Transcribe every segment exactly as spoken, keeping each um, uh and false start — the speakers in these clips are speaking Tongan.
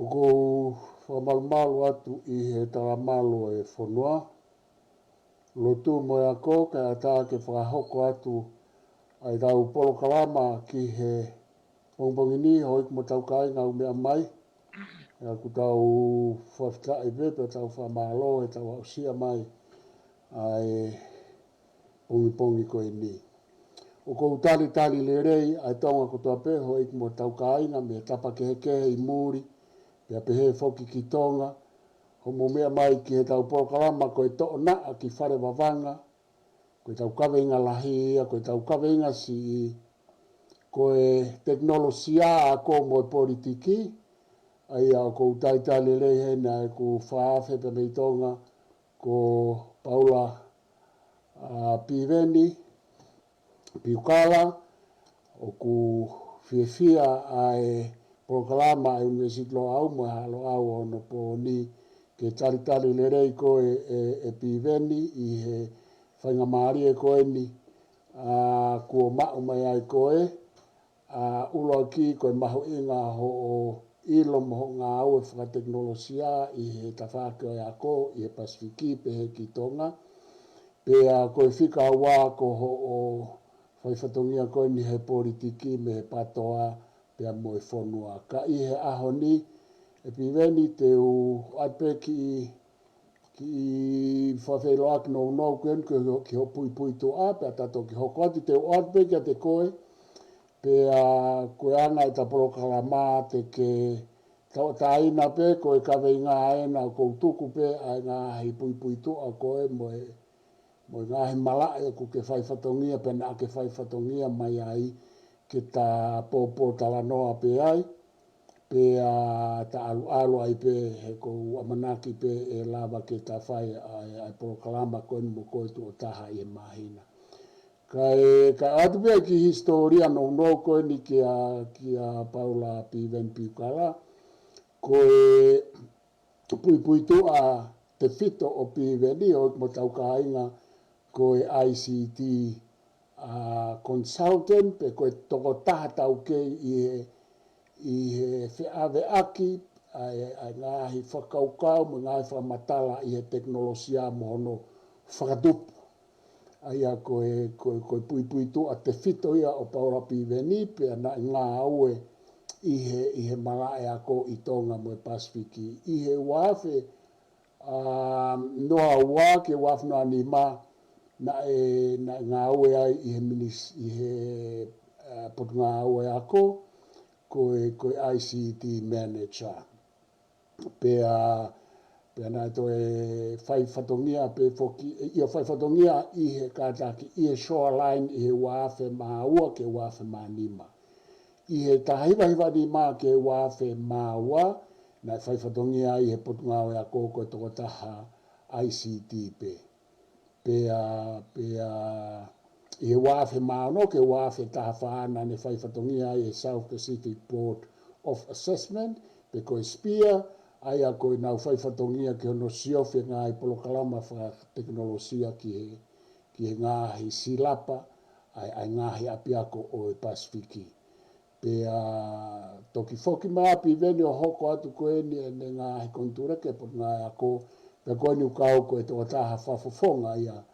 ʻOku ou fakamalumalu atu ʻi he talamalu ʻo e fonua, lotu mo e ako, kae ʻatā ke fakahoko atu ʻa ʻetau polokalama ki he pongipongi ni, houʻeiki mo hotau kāinga ʻoku meʻa mai. ʻOku tau fakafetaʻi pē, pea tau fakamālō heʻetau aʻusia mai ʻa e pongipongi ko eni. ʻOku ou talitali lelei ʻa e Tonga kotoa pē, houʻeiki mo hotau kāinga, mei he tapa kehekehe ʻi muli, pea pehē foki ki Tonga, hoʻomou meʻa mai ki heʻetau polokalama ko e Toʻonaʻa ki Fale Vavanga. Ko ʻetau kaveinga lahi ia, ko ʻetau kaveinga siʻi, ko e tekinolosia, ako mo e politiki. ʻA ia ʻoku ou talitali lelei heni ʻeku fakaafe pē mei Tonga, ko Paula, ʻa, Piveni Piukala. ʻOku fiefia ʻa e polokalama ʻa e ʻUnivēsiti Loʻau mo e Haʻa Loʻau ʻo onopooni, ke talitali lelei koe ʻe, ʻe Piveni ʻi he faingamālie ko eni, ʻa, kuo maʻu mai ai koe, ʻa, ʻuluaki ko e mahuʻinga hoʻo ʻilo mo hoʻo ngāue fakatekinolosia ʻi he tafaʻaki ʻo e ako ʻi he Pasifiki pehē ki Tonga. Pea ko e fika ua ko hoʻo fai fatongia ko eni he politiki mei he PATOA pea mo e fonua. Ka ʻi he ʻaho ni, ʻe Piveni, te u ʻoatu pē kiʻi, kiʻi fakafeʻiloaki nounou ko eni ki ho, ki hoʻo puipuituʻa, pea ta toki hoko atu. Te u ʻoatu pē kiate koe, pea ko e anga ʻeta polokalama te ke tauʻatāina pē, ko e kaveinga ena ʻoku ou tuku pē ʻa e ngaahi puipuituʻa ko ē mo e, mo e ngaahi malaʻe ʻoku ke fai fatongia, pea naʻa ke fai fatongia mai ai, ke ta pōpōtalanoa pē ai, pea ta ʻaluʻalu ai pē, he ʻoku ou ʻamanaki pē ʻe lava ke ta fai ʻa e, ʻa e polokalama ko eni mo koe tuʻo taha ʻi he māhina. Kae, kae ʻoatu pē kiʻi hisitōlia nounou ko eni kia, kia Paula Piveni Piukala, ko e puipuituʻa tefito ʻo Piveni, houʻeiki mo hotau kāinga, ko e I C T, ʻa, consultant, pe ko e tokotaha taukei ʻi he, ʻi he feʻaveʻaki ʻa e, ʻa e ngaahi fakakaukau mo e ngaahi fakamatala ʻi he tekinolosia mo hono fakatupu. ʻA ia ko e, ko e, ko e puipuituʻa tefito ia ʻo Paula Piveni, pea naʻe ngāue ʻi he, ʻi he malaʻe ako ʻi Tonga mo e Pasifiki. ʻI he ua afe, ʻa, noa ua ki he ua afe noa nima, naʻe, naʻe ngāue ai ʻi he minis-, ʻi he, ʻa, Potungāue Ako, ko e, ko e I C T manager. Pea, pea naʻe toe fai fatongia pē foki, ʻio, fai fatongia ʻi he kātaki ʻi he Shoreline ʻi he ua afe mā ua ki he ua afe mā nima. ʻI he taha hiva hiva nima ki he ua afe mā ua, naʻe fai fatongia ʻi he Potungāue Ako ko e tokotaha I C T pē. Pea, pea, ʻi he ua afe mā ono ki he ua afe taha fā naʻa ne fai fatongia ʻi he South Pacific Board of Assessment, pe ko e SPIA, ʻa ia ko ʻenau fai fatongia ki hono siofi e ngaahi polokalama fakatekinolosia ki he, ki he ngaahi silapa ʻa e, ʻa e ngaahi ʻapiako ʻo e Pasifiki. Pea toki foki mai ʻa Piveni ʻo hoko atu ko eni ʻene ngaahi konituleke Potungāue Ako, pea ko eni ʻoku kau ko e tokotaha fakafofonga ia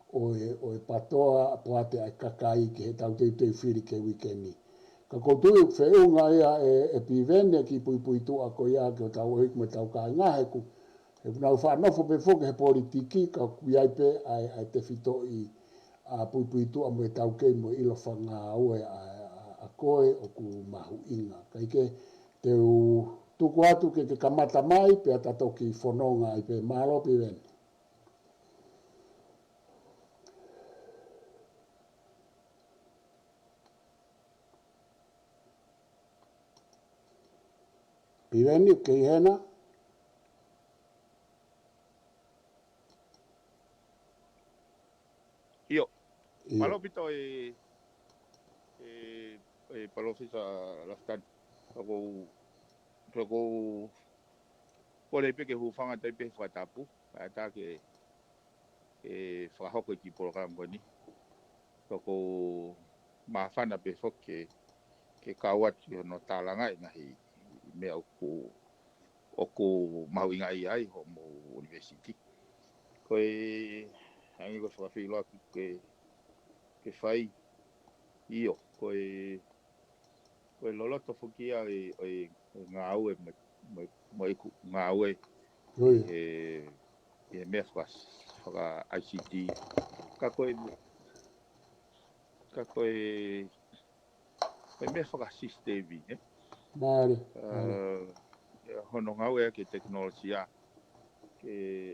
ʻo e, ʻo e PATOA, ʻa, Poate ʻa e Kakai ki heʻetau teuteu fili ki he uike ni. Ka ʻoku ou tui ʻoku feʻunga ia ʻe, ʻe Piveni e kiʻi puipuituʻa ko ia ki hotau houʻeiki mo hotau kāinga, he ʻoku, he ʻoku nau faʻa nofo pē foki he politiki, ka ʻoku ʻi ai pē ʻa e, ʻa e tefitoʻi, ʻa, puipuituʻa mo e taukei mo e ʻilo fakangāue ʻa, ʻa, ʻa koe ʻoku mahuʻinga. Kae kehe, te u tuku atu ke ke kamata mai, pea ta toki fononga ai pē. Mālō Piveni. Piveni, ʻoku ke ʻi hena? ʻIo. ʻIo. Mālō ʻaupito e, e, e Palōfesa Lafitani. Ka ʻoku ou, ka ʻoku ou kole pē ke hūfanga atu ai pē he fakatapu, kae ʻatā ke, ke fakahoko e kiʻi polokalama ko eni. Ka ʻoku ou māfana pē foki ke, ke kau atu ki hono tālanga e ngaahi meʻa ʻoku ʻoku mahuʻinga ai hoʻomou university. Ko e, hangē ko e fakafeʻiloaki ke, ke fai ʻio, ko e, ko e loloto foki ia e, e, e ngāue mo, mo, mo ʻeku ngāue ʻi he, ʻi he meʻa faka, faka-I C T. Ka ko e, ka ko e, ko e meʻa fakasisitemi, ē? Mālie, mālie. Hono ngāue ʻa e tekinolosia ke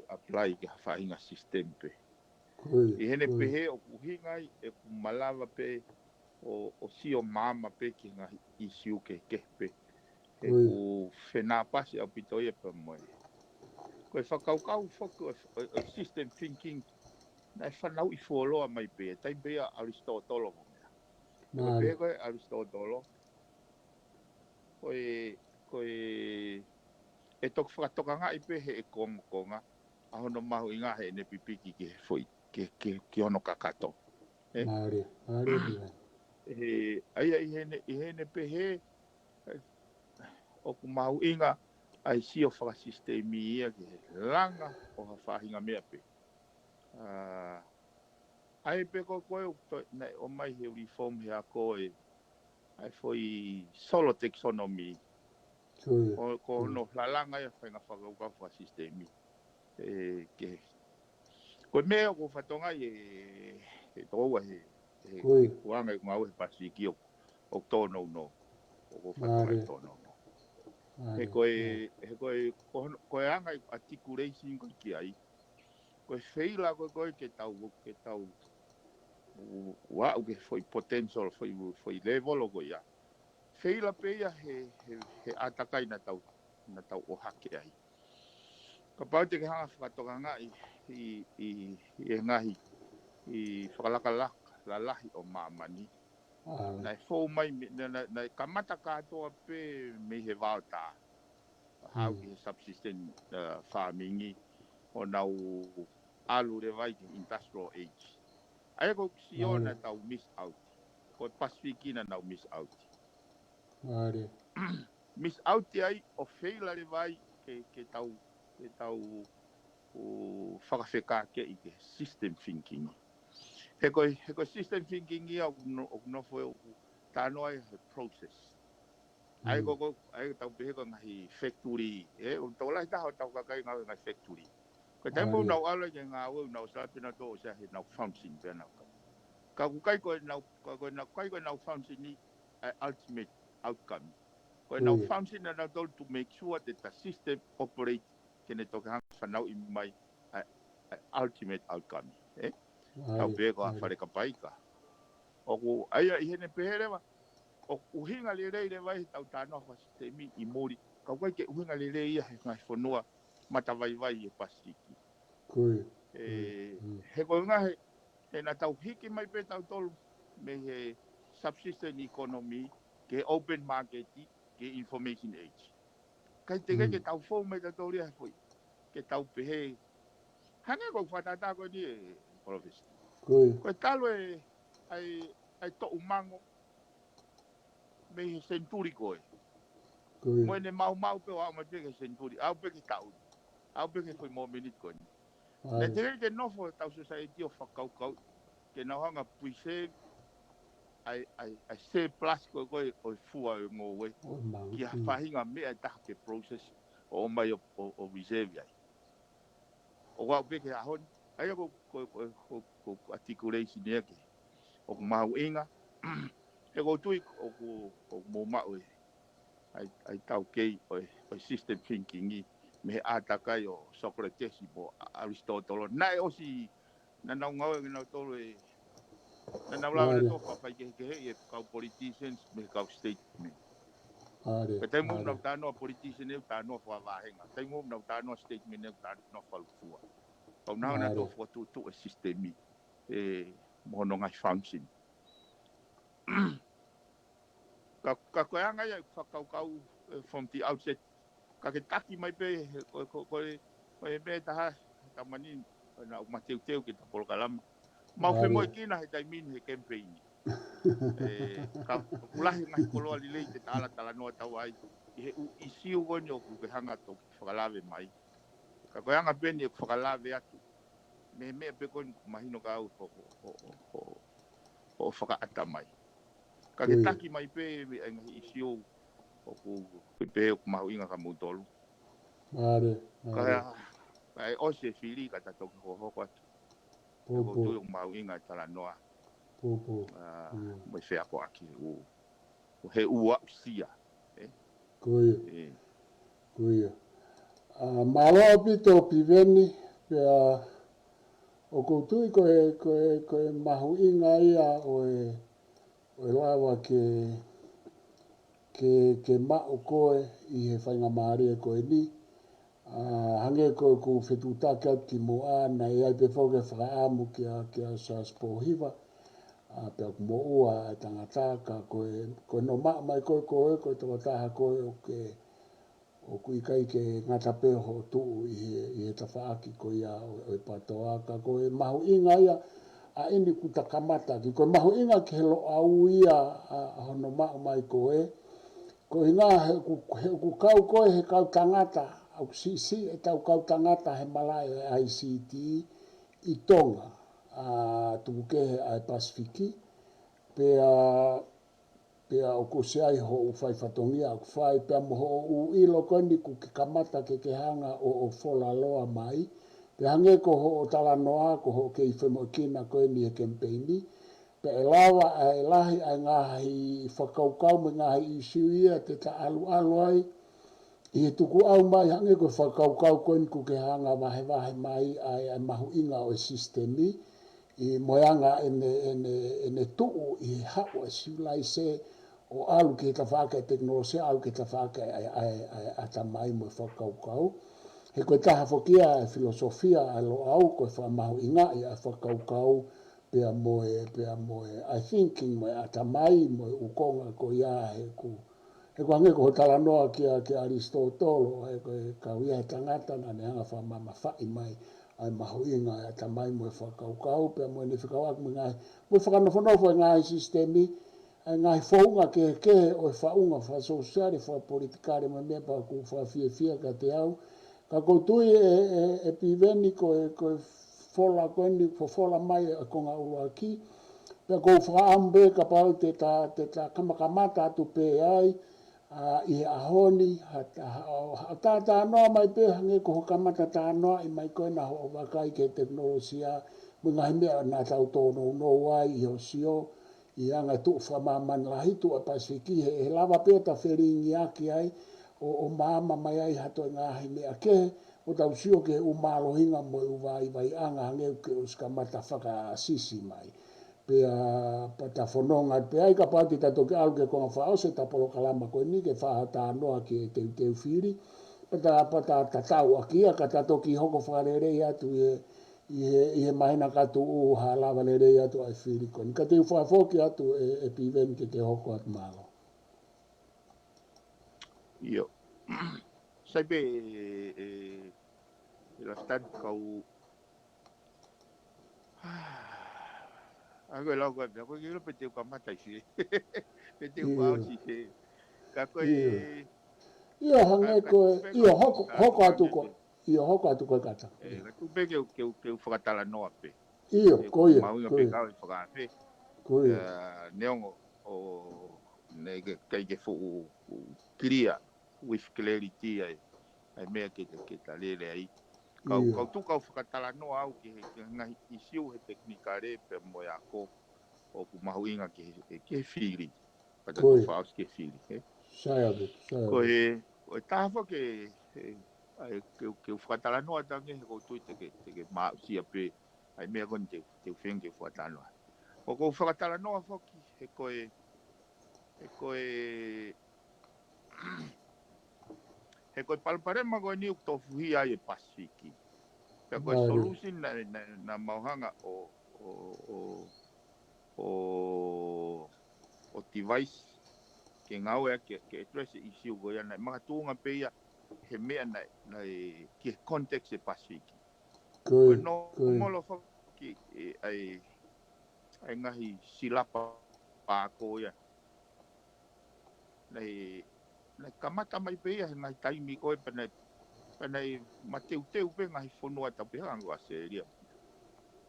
apply ki ha faʻahinga sisitemi pē. ʻI heʻene pehē ʻoku ʻuhinga ai ʻeku malava pē ʻo, ʻo sio maama pē ki he ngaahi ʻīsiu kehekehe pē. ʻOku fenāpasi ʻaupito ia pea mo e. Ko e fakakaukau foki ʻo, ʻo, ʻo system thinking, naʻe fanauʻi fuoloa mai pē, taimi pē ia ʻAlisitōtolo mo e meʻa. Ko e pehē ko ē ʻAlisitōtolo, ko e, ko e, ʻe toki fakatokangaʻi pē heʻene kongokonga, ʻa hono mahuʻinga heʻene pipiki ki he foʻi, ki, ki, ki hono kakato. Ē? Mālie, mālie pē. ʻA ia ʻi heʻene, ʻi heʻene pehē, ē, ʻoku mahuʻinga ʻa e sio fakasisitemi ia ki he langa ʻo ha faʻahinga meʻa pē. ʻA, ʻa ia pē ko, ko e ʻoku toe, naʻe ʻomai he reform he ako ē, ʻa e foʻi solo taxonomy. Ko, ko hono lalanga ia faʻahinga fakakaukau fakasisitemi. Ē, ke, ko e meʻa ʻoku ou fatongia ē, ē, tō ua he, he, he kuanga ʻeku ngāue he Pasifiki ʻoku, ʻoku tōnounou. ʻOku ou fatongia ʻoku tōnounou. He ko e, he ko e, ko hono, ko e anga ʻeku articulation ko ē ki ai. Ko e feila ko ē, ko ē ke tau, ke tau, ʻo, ʻo aʻu ki he foʻi potential, foʻi, foʻi level ko ia. Feila pē ia he, he, he ʻātakai naʻa tau, naʻa tau ʻohake ai. Kapau te ke hanga fakatokangaʻi ʻi, ʻi, ʻi he ngaahi, ʻi fakalakalaka lalahi ʻo māmani. Naʻe fou mai, mei, naʻe, naʻe, naʻe kamata kātoa pē mei he vaotā. Haʻu ki he subsistence, uh, farming ʻo nau ʻalu leva ai ki he industrial age. ʻA ia ko e sio naʻa tau miss out. Ko e Pasifiki naʻa nau miss out. Miss out ai ʻo feila leva ai ke, ke tau, ke tau ʻo fakafekākeʻi ki he system thinking. He ko e, he ko e system thinking ia ʻoku no, ʻoku nofo ʻoku talanoa ai he process. ʻA ia ko, ko, ʻa ia tau pehē ko e ngaahi factory, ē, ʻoku tokolahi taha ʻo tau kakai ngāue ngaahi factory. Ko e taimi ʻoku nau ʻalu ai ke ngāue ʻoku nau salapina tō ʻo sea he nau function pē nau ka. Ka ʻoku ʻikai ko e nau, ka ko e nau, ʻikai ko e nau function ʻi ʻa e ultimate outcome. Ko e nau function ʻa nautolu to make sure that the system operate ke ne toki hanga fanauʻi mai ʻa e, ʻa e ultimate outcome, ē? Tau pehē ko ha fale kapaika. ʻOku, ʻa ia ʻi heʻene pehē leva, ʻoku ʻuhinga lelei leva ʻi he tau talanoa fakasisitemi ʻi muli, ka ʻoku ʻikai ke ʻuhinga lelei ia he ngaahi fonua matavaivai ʻi he Pasifiki. Ē, he ko e ngaahi, he naʻa tau hiki mai pē tautolu mei he subsistence economy ki he open market, ki he information age. Kae teʻeki ke tau fou mai tautolu ia he foʻi, ke tau pehē. Hangē ko e fakatātā ko eni ē, Palōfesa. Ko e talu e, ʻa e, ʻa e toʻu mango mei he senituli ko ē. Mo ʻene maumau pē ʻo aʻu mai pē ki he senituli, aʻu pē ki he taʻu ni, aʻu pē ki he foʻi mōmeniti ko eni. Naʻe teʻeki ke nofo tau society ʻo fakakaukau ke nau hanga preserve ʻa e, ʻa e, ʻa e surplus ko ē, ko ē ʻo e fua ʻo e ngoue ki ha faʻahinga meʻa ʻe taha ke process ʻo ʻomai ʻo, ʻo, ʻo reserve ai. ʻO aʻu pē ki he ʻaho ni, ʻa ia ko, ko, ko, ko, ko articulation ia ke, ʻoku mahuʻinga, he ʻoku ou tui ʻoku, ʻoku mou maʻu e, ʻa e, ʻa e taukei ʻo e, ʻo e system thinking ʻi, mei he ʻātakai ʻo Socrates mo ʻAlisitōtolo. Naʻe ʻosi, naʻa nau ngāue ke nau tolu e, naʻa nau lava nautolu ʻo fakafaikehekeheʻi e kau politicians mei he kau statesmen. Ka taimi ʻoku nau talanoa politician ʻoku talanoa fakavahenga. Taimi ʻoku nau talanoa statesman ʻoku talanoa fakalūkufua. Kau nau nautolu ʻo fakatuʻutuʻu e system ʻi, ē, mo hono ngaahi function. Ka, ka ko e anga ia ʻeku fakakaukau, ē, from the outset. Ka ke taki mai pē, he, ko, ko, ko e, ko e meʻa ʻe taha, tamani, naʻa ku mateuteu ki he polokalama. Mau femoʻuekina he taimi ni he campaign. ʻE, ka ʻoku lahi e ngaahi koloa lelei te ta ala talanoa atu ai ʻi he ʻū ʻīsiu ko eni ʻoku ke hanga atu ʻo fakalave mai. Ka ko e anga pē eni ʻeku fakalave atu, mei he meʻa pē ko eni ʻoku mahino kiate au hoʻo, hoʻo, hoʻo, hoʻo fakaʻata mai. Ka ke taki mai pē ʻa e ngaahi ʻīsiu ʻoku ke pehē ʻoku mahuʻinga kia moutolu. Mālie, mālie. Kae ʻosi e fili ka ta toki hokohoko atu. Pō, pō. Ko e tui ʻoku mahuʻinga e talanoa. Pō, pō. Mo e feakoʻaki ʻoku, ʻoku he ua usia. Ko ia. Ko ia. Mālō ʻaupito Piveni, pea ʻoku ou tui ko e, ko e, ko e mahuʻinga ia ʻo e, ʻo e lava ke, ke, ke maʻu koe ʻi he faingamālie ko eni. ʻA, hangē ko ʻeku fetuʻutaki atu kimuʻa, naʻe ʻi ai pē foki e fakaʻamu kia, kia Siaosi Pōhiva, ʻa, pea ʻoku moʻua e tangata, ka ko e, ko hono maʻu mai ko ē ko e, ko e tokotaha ko ē ʻoku ke, ʻoku ʻikai ke ngata pē hoʻo tuʻu ʻi he, ʻi he tafaʻaki ko ia ʻo, ʻo e PTOA, ka ko e mahuʻinga ia ʻa eni kuo ta kamata ki, ko e mahuʻinga ki he Loʻau ia ʻa, ʻa hono maʻu mai ko ē, ko e ʻuhinga he ʻoku, he ʻoku kau koe he kau tangata, ʻoku siʻisiʻi ʻetau kau tangata he malaʻe ʻo e ICT ʻi Tonga, ʻa, tuku kehe ʻa e Pasifiki, pea, pea ʻoku ʻosi ʻi ai hoʻo fai fatongia ʻoku fai, pea mo hoʻo ʻilo ko eni kuo ke kamata ke ke hanga ʻo, ʻo fola loa mai, pea hangē ko hoʻo talanoa, ko hoʻo kei femoʻuekina ko eni he kemipeini, pea ʻe lava ʻa e lahi ʻa e ngaahi fakakaukau mo e ngaahi ʻīsiu ia te ta ʻaluʻalu ai ʻi he tukuʻau mai, hangē ko e fakakaukau ko eni kuo ke hanga vahevahe mai ʻa e, ʻa e mahuʻinga ʻo e sisitemi, ʻi mo e anga ʻene, ʻene, ʻene tuʻu ʻi he haʻu ʻa e sivilaise ʻo ʻalu ki he tafaʻaki ʻa e tekinolosia, ʻalu ki he tafaʻaki ʻa e, ʻa e, ʻa e, ʻa e ʻatamai mo e fakakaukau. He ko e taha foki ia e filosofia ʻa e Loʻau, ko e fakamahuʻingaʻi ʻa e fakakaukau, pea mo e, pea mo e, ʻa e thinking, mo e ʻatamai, mo e ʻū konga ko ia he ʻoku, he ʻoku hangē ko hoʻo talanoa kia, kia ʻAlisitōtolo, ʻa e ko e kau ia he tangata naʻa ne hanga fakamamafaʻi mai ʻa e mahuʻinga ʻa e ʻatamai mo e fakakaukau, pea mo ʻene fekauʻaki mo e ngaahi, mo e fakanofonofo e ngaahi sisitemi, ʻa e ngaahi founga kehekehe ʻo e faʻunga fakasōsiale, fakapolitikale, mo e meʻa pea ʻoku fakafiefia kiate au. Ka ʻoku ou tui ʻe, ʻe, ʻe Piveni ko e, ko e fola ko eni, fofola mai ʻa e konga ʻuluaki. Pea ʻoku ou fakaʻamu pē kapau te ta, te ta kamakamata atu pē ai, ʻa, ʻi he ʻaho ni, ha, ha, ha, ha ta talanoa mai pē hangē ko hoʻo kamata talanoaʻi mai ko ena hoʻo vakai ki he tekinolosia, mo e ngaahi meʻa naʻa tau tōnounou ai ʻi hoʻo sio, ʻi he anga e tuʻu fakamāmani lahi, tuʻu ʻa e Pasifiki, he, he lava pē ʻo ta felingiʻaki ai, ʻo, ʻo maama mai ai ha toe ngaahi meʻa kehe, ʻo tau sio ki he ʻū mālohinga mo e ʻū vaivaiʻanga hangē ʻoku ke ʻosi kamata fakasisi mai. Pea, pea ta fononga pē ai kapau te ta toki ʻalu ki he konga fakaʻosi ʻeta polokalama ko eni ke fakatalanoa ki he teuteu fili. Pea ta, pea ta tatau ʻaki ia ka ta toki hoko fakalelei atu ʻi he, ʻi he, ʻi he māhina ka tuʻu ha lava lelei atu ʻa e fili ko eni. Ka te u fakafoki atu ʻe, ʻe Piveni ke ke hoko atu, mālō. ʻIo. Sai pē ʻe, ʻe, ʻe Lafitani kau. ʻA, ko e lau ko ē, ko e ʻilo pe te u kamata ʻi fē. Pe te u ʻalu ʻi fē. Ka ko e, ʻio, hangē ka, ka ko e, tuku pē ʻio, ka, hoko, ka hoko atu tuku ko, pē. ʻIo, hoko atu ko e kata. ʻE, ʻio. Ka tuku pē ke u, ke u, ke u fakatalanoa pē. ʻIo, ko ia, mahuʻinga ko pē ia. Kau e fakafe. Ko ia. ʻA, neongo ʻo, ne ke, kai ke fuʻu, fuʻu clear with clarity ai. ʻA e meʻa ke ta, ke ta lele ai. Kau, ʻio. Kau tuku kau fakatalanoa au ki he, ki he ngaahi ʻīsiu he tekinikale pea mo e ako ʻoku mahuʻinga ki he, ki he fili. Pea ta toki fakaʻosi ki he fili, ē? Sai atu, sai atu. Ko e, ko e taha foki e, e, ʻa e ke, ke u fakatalanoa tange he ʻoku ou tui te ke, te ke maʻusia pē ʻa e meʻa ko eni te, te u feinga ke u fakatalanoa. ʻOku ou fakatalanoa foki he ko e, he ko e, he ko e palopalema ko eni ʻoku tofuhia ai e Pasifiki. Pea ko e solution naʻa, naʻa, naʻa mau hanga ʻo, ʻo, ʻo, ʻo, ʻo device ke ngāue ke, ke address e ʻīsiu ko ia naʻe makatuʻunga pē ia he meʻa naʻe, naʻe ki he context e Pasifiki. Ko e, ko e nō, ko e. Molo foki e, ʻa e, ʻa e ngaahi silapa ako ia. Naʻe, naʻe kamata mai pē ia he ngaahi taimi ko ē pea naʻe, pea naʻe mateuteu pē ngaahi fonua tau pē hangē ko ʻAositelēlia.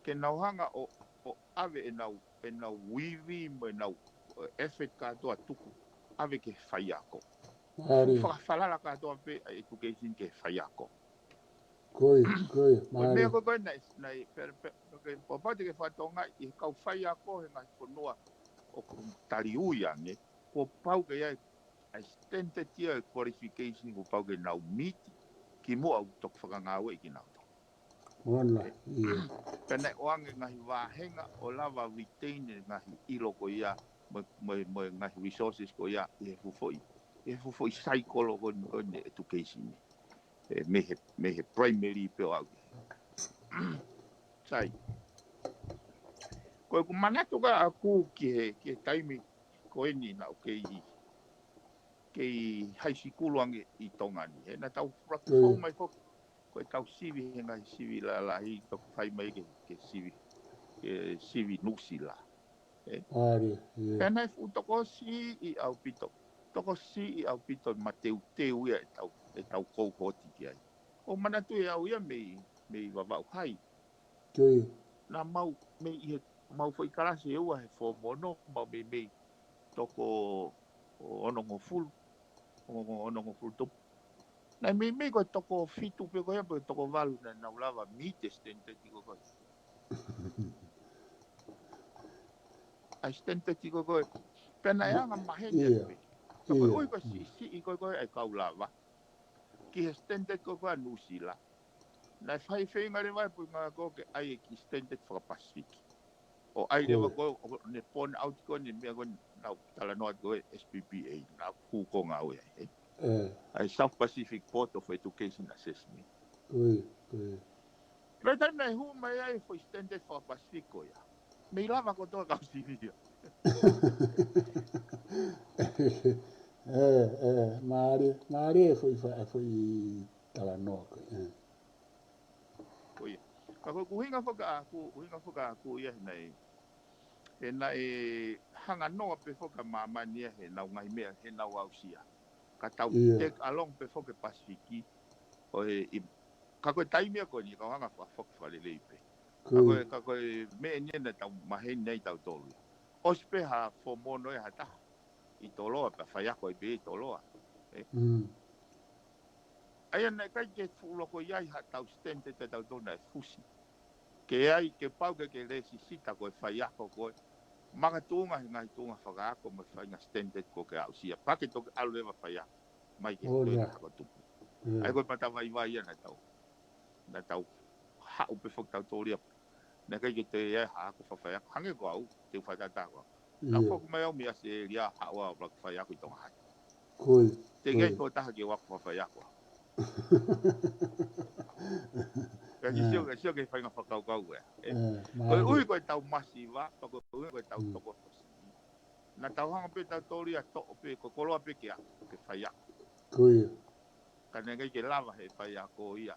Ke nau hanga ʻo, ʻo ʻave ʻenau, ʻenau ivi mo ʻenau, ē, effort kātoa tuku, ʻave ki he faiako. Fuʻu fakafalala kātoa pē ʻa e education ki he faiako. Ko ia, ko ia, mālie. Ko e meʻa ko ē naʻe, naʻe, pe, pe, pe, ko e pau te ke fakatokangaʻi ʻi he kau faiako he ngaahi fonua ʻoku taliui ange, kuo pau ke ʻi ai ʻa e standard ia ʻo e qualification kuo pau ke nau meet kimuʻa ʻoku toki fakangāueʻi kinautolu. Ona, ē, ia. Pea naʻe ʻoange ngaahi vāhenga ʻo lava retain e ngaahi ʻilo ko ia, mo, mo, mo e ngaahi resources ko ia ʻi he fuʻu foʻi, ʻi he fuʻu foʻi cycle ko eni ʻo e education. Ē, mei he, mei he primary pē ʻo aʻu ki he. Sai. Ko ʻeku manatu ko ē ʻaʻaku ki he, ki he taimi ko eni naʻa ku kei, kei high school ange ʻi Tonga ni. He naʻa tau fakafoʻou mai foki, ko ʻetau sivi he ngaahi sivi lalahi, toki fai mai ke, ke sivi, ke sivi Nuʻusila. Ē? Mālie, ia. Pea naʻe fuʻu tokosiʻi ʻaupito. Tokosiʻi ʻaupito mateuteu ia ʻetau, ʻetau kou hoti ki ai. ʻOku ou manatuʻi ʻe au ia mei, mei Vavaʻu Hai. Ko ia. Naʻa mau, mei ʻi he, mau foʻi kalasi ʻe ua he form ono, mau meimei toko onongofulu, ono, onongofulu tupu. Naʻe meimei ko e toko fitu pē ko ia, pe toko valu naʻa nau lava meet e standard ko ē. ʻA e standard ko ē. Pea naʻe anga maheni atu pē. Ka ko e ui ko e siʻisiʻi ko ē ʻa e kau lava ki he standard ko ē ʻa Nuʻusila. Naʻe fai feinga leva e puʻinga ko ē ke ʻai e kiʻi standard fakapasifiki. ʻO ʻai leva ko ē, ʻo ne point out ko eni e meʻa ko ē naʻa ku talanoa ko ē S P P A, naʻa ku hū ko ē ngāue ai, ē. ʻA e South Pacific Board of Education Assessment. Ko ia, ko ia. Pea taimi naʻe hū mai ai e foʻi standard fakapasifiki ko ia, mei lava kotoa kau sivi ia. Ē, ē, mālie, mālie e foʻi fa-, e foʻi talanoa ko ē, ē. Ko ia. Ka ko ʻeku ʻuhinga foki ʻaʻaku, ʻuhinga foki ʻaʻaku ia he naʻe, he naʻe hanga noa pē foki ʻa māmani ia he ʻenau ngaahi meʻa, he ʻenau aʻusia. Ka tau take along pē foki e Pasifiki, ʻo e, ʻi, ka ko e taimi ia ko eni, kau hanga fakafoki fakalelei pē. Ka ko e, ka ko e meʻa eni naʻa tau maheni ai tautolu ia. ʻOsi pē ha form ono ia ha taha ʻi Toloa, pea faiako ai pē ʻi Toloa. Ē? ʻA ia naʻe ʻikai ke fuʻu loko ʻi ai haʻatau standard ʻa tautolu naʻe fusi. Ke ai, ke pau ke ke lēsisita ko e faiako ko ē. Makatuʻunga he ngaahi tuʻunga fakaako mo e faʻahinga standard ko ē ke aʻusia. Pea ke toki ʻalu leva faiako mai ke toe ako tupu. ʻA ia ko e matavaivai ia naʻa tau, naʻa tau haʻu pē foki tautolu ia. Naʻe ʻikai ke toe ʻi ai ha ako fakafaiako. Hangē ko au, te u fakatātā ko au. Naʻa ku foki mai au mei ʻAositelēlia, haʻu au ʻo ako faiako ʻi Tonga Hai. Ko ia. Teʻeki ai tokotaha ke u ako fakafaiako. Ka ke sio, ka sio ki he faʻahinga fakakaukau ē. Ē, ko e ʻuhi ko ʻetau masiva, pea ko e ʻuhi ko ʻetau tokosiʻi. Naʻa tau hanga pē tautolu ia ʻo toʻo pē, ko e koloa pē ke ako, ke faiako. Ko ia. Ka naʻe ʻikai ke lava he faiako ia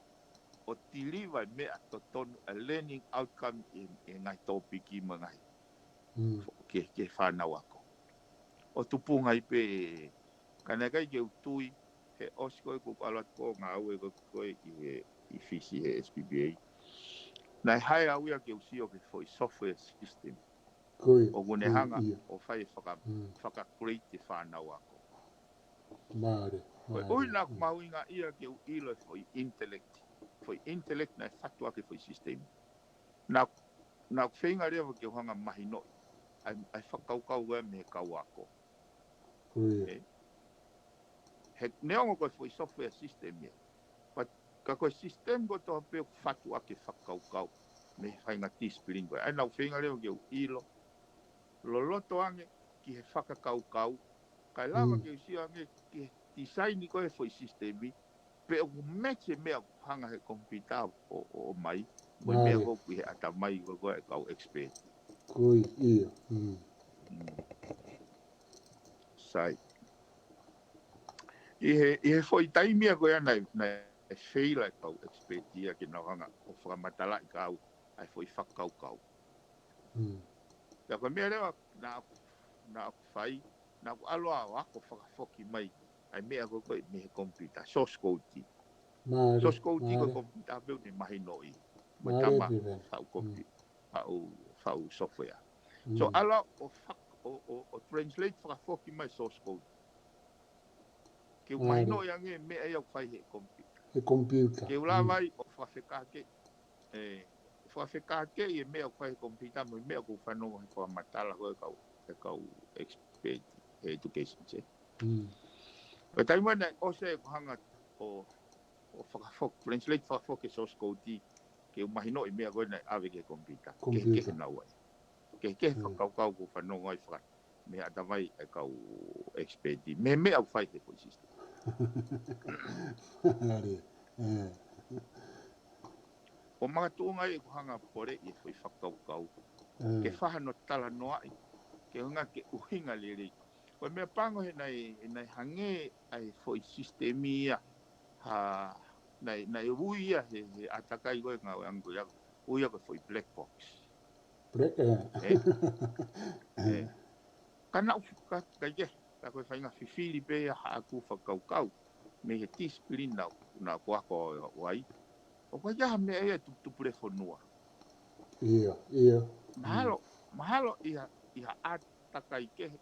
ʻo deliver e meʻa totonu, a learning outcome ʻi, ʻi he ngaahi tōpiki mo e ngaahi, ke, ke fānau ako. ʻO tupunga ai pē, ka naʻe ʻikai ke u tui, he ʻosi ko ē ʻeku ʻalu atu ko ē ngāue ko ē ʻi he, ʻi Fisi he S P P A. Naʻe hire au ia ke u sio ki he foʻi software system. Ko ia, ʻoku ne hanga ʻo fai e faka-, faka-grade e fānau ako. Mālie, mālie. Ko e ʻuhi naʻa ku mahuʻingaʻia ke u ʻilo e foʻi intellect. Foʻi intellect naʻe fatu ʻaki e foʻi system. Naʻa, naʻa ku feinga leva ke u hanga mahinoʻi ʻa e, ʻa e fakakaukau ē mei he kau ako. Ko ia. Ē? He neongo ko e foʻi software system ia. But ka ko e system kotoa pē ʻoku fatu ʻaki e fakakaukau mei he faʻahinga discipline ko ē. ʻA ia naʻa ku feinga leva ke u ʻilo loloto ange ki he fakakaukau. Kae lava ke u sio ange ki he design ko ē foʻi system ia. Pe ʻoku match e meʻa ʻoku hanga he computer ʻo, ʻo, ʻo mai. Mo e meʻa ko ē ʻoku ʻi he ʻatamai ko ē ʻa e kau expert. Ko ia. Sai. ʻI he, ʻi he foʻi taimi ia ko ia naʻe, naʻe feila e kau expert ia ke nau hanga ʻo fakamatalaʻi kia au ʻa e foʻi fakakaukau. Pea ko e meʻa leva naʻa ku naʻa ku fai, naʻa ku ʻalu ʻo ako fakafoki mai ʻa e meʻa ko ē ko ē mei he computer, source code. Mālie, source code ko e mālie. Computer pē ʻoku ne mahinoʻi. Mo e mālie tama pē. Faʻu kopi, mm, faʻu, faʻu software. So, mm, ʻalu ʻo fak-, ʻo, ʻo, ʻo translate fakafoki mai source code. Ke u, mālie, mahinoʻi ange meʻa ia ʻoku fai he computer. He computer. Ke u lava, mm, ai ʻo fakafekake, ē, fakafekake ʻi he meʻa ʻoku fai he computer mo e meʻa ʻoku fanongo he fakamatala ko ē kau, he kau expert he education, sē. Mm. Ko e taimi naʻe ʻosi ʻeku hanga ʻo, ʻo fakafoki, translate fakafoki e source code ke u mahinoʻi meʻa ko ē naʻe ʻave ki he computer. Computer. Kehekehe naua ia. Kehekehe, mm, fakakaukau ʻoku fanongo ai faka-, mei he ʻatamai e kau expert mei he meʻa ʻoku fai he foʻi system. Mālie, ē. ʻO makatuʻunga ai ʻeku hanga ʻo poleʻi e foʻi fakakaukau. Mm. Ke fai hano talanoaʻi, ke hanga ke ʻuhinga lelei. Ko e meʻa pango he naʻe, he naʻe hangē ai e foʻi system ia, ha, naʻe, naʻe ui ia he, he ʻātakai ko ē ngāue ange ko ia, ui ia ko e foʻi black box. Black, ē. Ē? Ē. Ka naʻa ku, ka, ka ʻi ai, ka ko e faʻahinga fifili pē ia haʻaku fakakaukau mei he discipline naʻa, naʻa ku ako ʻo, ʻo ai. ʻOku ʻikai ha meʻa ia ʻe tupu, tupulefonua. ʻIo, ʻio. Mahalo, mm, mahalo ʻi ha, ʻi ha ʻātakai kehe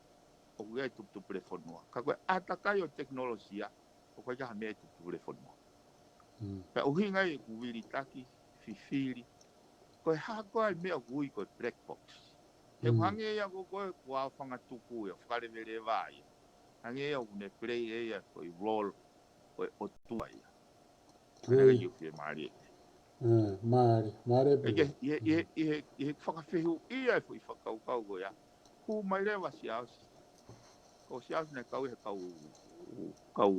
ʻoku ʻi ai e tupu, tupulefonua. Ka ko e ʻātakai ʻo e tekinolosia, ʻoku ʻikai ha meʻa ʻe tupu, tupulefonua. Mm. Pea ʻuhinga ai ʻeku vilitaki, fifili, ko e hā koā e meʻa ʻoku ui ko e black box. He, mm, hangē ia ko ē ko e kau fanga tuku ia, fakaleveleva ia. Hangē ia ʻoku ne play ia ko e role ko e ʻotua ia. Ko ia. Naʻe ʻikai ke u fiemālie. Mm, mālie, mālie pē. ʻI he, ʻi he, ʻi he, ʻi he, ʻi he fakafehuʻia e foʻi fakakaukau ko ia, hū mai leva Siaosi. Ko Siaosi naʻe kau he kau, kau,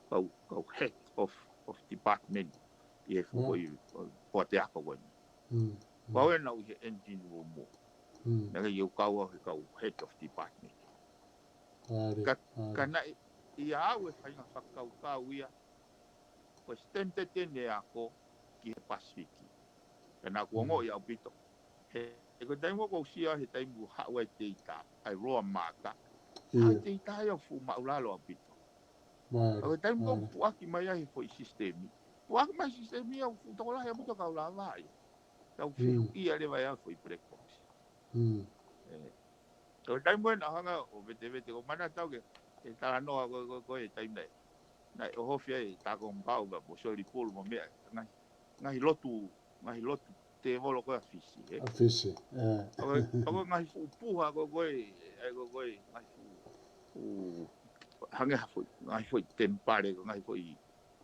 kau, kau head of, of department ʻi he, mm, foʻi, foʻi poate ako ko eni. Mm, mm. Ko au ē naʻa ku ʻi he engine room. Mm. Naʻe ʻikai ke u kau au he kau head of department. Mālie, ka, mālie. Ka naʻe ʻi ai au e faʻahinga fakakaukau ia, ko e standard ʻeni e ako ki he Pasifiki. Pea naʻa ku, mm, ongoʻi ʻaupito. He, he ko e taimi ʻoku ou sio he taimi ʻoku haʻu ai e data, ʻa e raw marker. ʻIo. Haʻu e data ia ʻoku fuʻu māʻulalo ʻaupito. Mālie, mālie. Ka ko e taimi ʻoku puʻaki mai ai he foʻi sisitemi. Puʻaki mai e sisitemi ia ʻoku fuʻu tokolahi ʻaupito kau lava ai. Kau, mm, fehuʻia leva ia foʻi black box. Mm. Ē. Ko e taimi ko ē naʻa ku hanga ʻo vetevete, ʻoku ou manatu au ki he, ki he talanoa ko ē, ko ē, ko ē he taimi naʻe, naʻe ʻohofi ai e tākongokau pea mo Soli Pulu mo e meʻa, ngaahi, ngaahi lotu, ngaahi lotu tēvolo ko ē ʻa Fisi, ē? ʻA Fisi, ē. ʻOku, ʻoku ngaahi fuʻu puha ko ē, ko ē, ē, ko ē, ko ē, ngaahi fuʻu, fuʻu, hangē ha foʻi, ngaahi foʻi temipale, ko e ngaahi foʻi,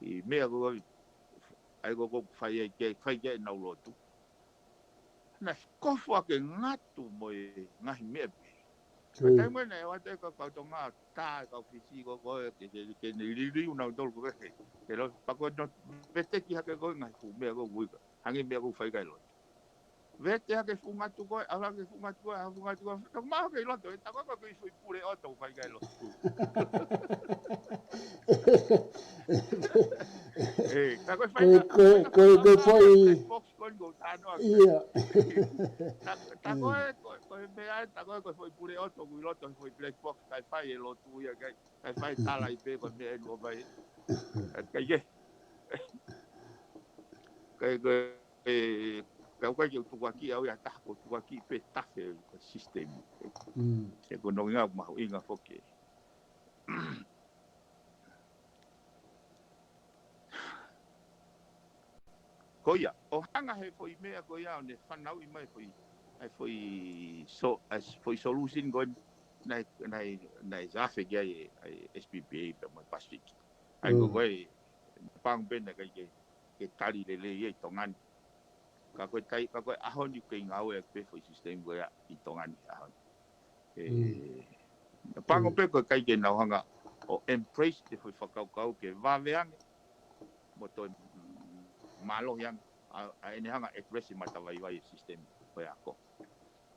ʻi meʻa ko ē, ʻa ia ko ē ʻoku fai ai ke, fai ki ai ʻenau lotu. Naʻe kofu ʻa e ngatu mo e ngaahi meʻa pē. Ko ia. Ka taimi naʻe ʻoatu e kau, kau Tonga, tā e kau Fisi ko ē, ko ē, ke, ke, ke ne liliu nautolu ko ē, ke, ke lo, pea ko ē naʻe veteki hake ko ē ngaahi fuʻu meʻa ko ē ʻoku ui ko ē, hangē meʻa ʻoku fai ki ai e lotu. Vete hake fuʻu ngatu ko ē, ʻalu hake fuʻu ngatu ko ē, ʻalu fuʻu ngatu ko ē, toki maʻu hake e lotu, ē, tā ko ē ko e foʻi pule ʻoto ʻoku fai ki ai e lotu. Ē, tā ko ē fai ko ē, ka, ko ē, ka, ko ē, ka ko e foʻi black box ko eni ʻoku ou talanoa ki ai. ʻIo. Tā, tā ko ē, ko, ko e meʻa ē, tā ko ē ko e foʻi pule ʻoto ʻoku ʻi loto he foʻi black box, kae fai e lotu ia ki ai, kae fai tala ai pē ko e meʻa eni ʻoku fai. Ka ʻi ai. Ka ʻi ai ko ē, ē, ka ʻoku ʻikai ke u tukuakiʻi au ia ha taha, ʻoku ou tukuakiʻi pē tafe ko e sisitemi. Mm. He ko hono ʻuhinga ʻoku mahuʻinga foki. Ko ia, ʻo hanga he foʻi meʻa ko ia ʻo ne fanauʻi mai foʻi, ʻa e foʻi so-, ʻa e foʻi solution ko ē naʻe, naʻe, naʻe afe ki ai e, ʻa e S P P A pea mo e Pasifiki. ʻA ia ko, mm, ko ē, pango pē naʻe ʻikai ke, ke tali lelei ia ʻi Tonga ni. Ka ko e tai-, ka ko e ʻaho ni ʻoku kei ngāueʻaki pē foʻi sisitemi ko ia ʻi Tonga ni he ʻaho ni. Ē, mm, pango, mm, pē ko e ʻikai ke nau hanga ʻo embrace e foʻi fakakaukau ke vave ange mo toe, mm, mālohi ange ʻa, ʻa ʻene hanga address e matavaivai e sisitemi ko e ako.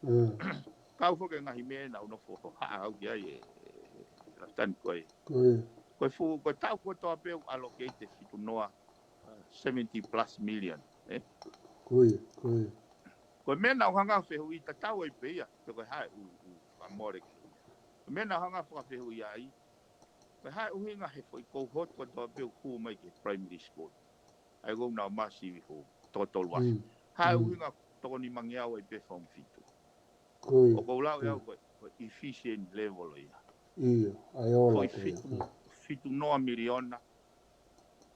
Mm. Kau foki e ngaahi meʻa naʻa ku nofo hohaʻa au ki ai ē, ē, Lafitani, ko e, ko e, ko e fuʻu, ko e taʻu kotoa pē ʻoku allocate e fitu noa, uh, seventy plus million, ē? Ko ia, ko ia. Ko e meʻa naʻa ku hanga ʻo fehuʻi tatau ai pē ia, pe ko e hā e ʻū, ʻū fakamole ki ai. Meʻa naʻa ku hanga fakafehuʻi ai, ko e hā e ʻuhinga he foʻi cohort kotoa pē ʻoku hū mai ki he primary school. ʻA ia ʻoku nau ʻomai sivi hū, toko tolu afe. Mm. Hā e Mm. ʻuhinga toko nimangeau ai pē form fitu. Ko ia. ʻOku ou lau ʻe au ko e, ko e efficient level ia. ʻIo, ʻa e ola Foʻi ko ia. fitu, fitu noa miliona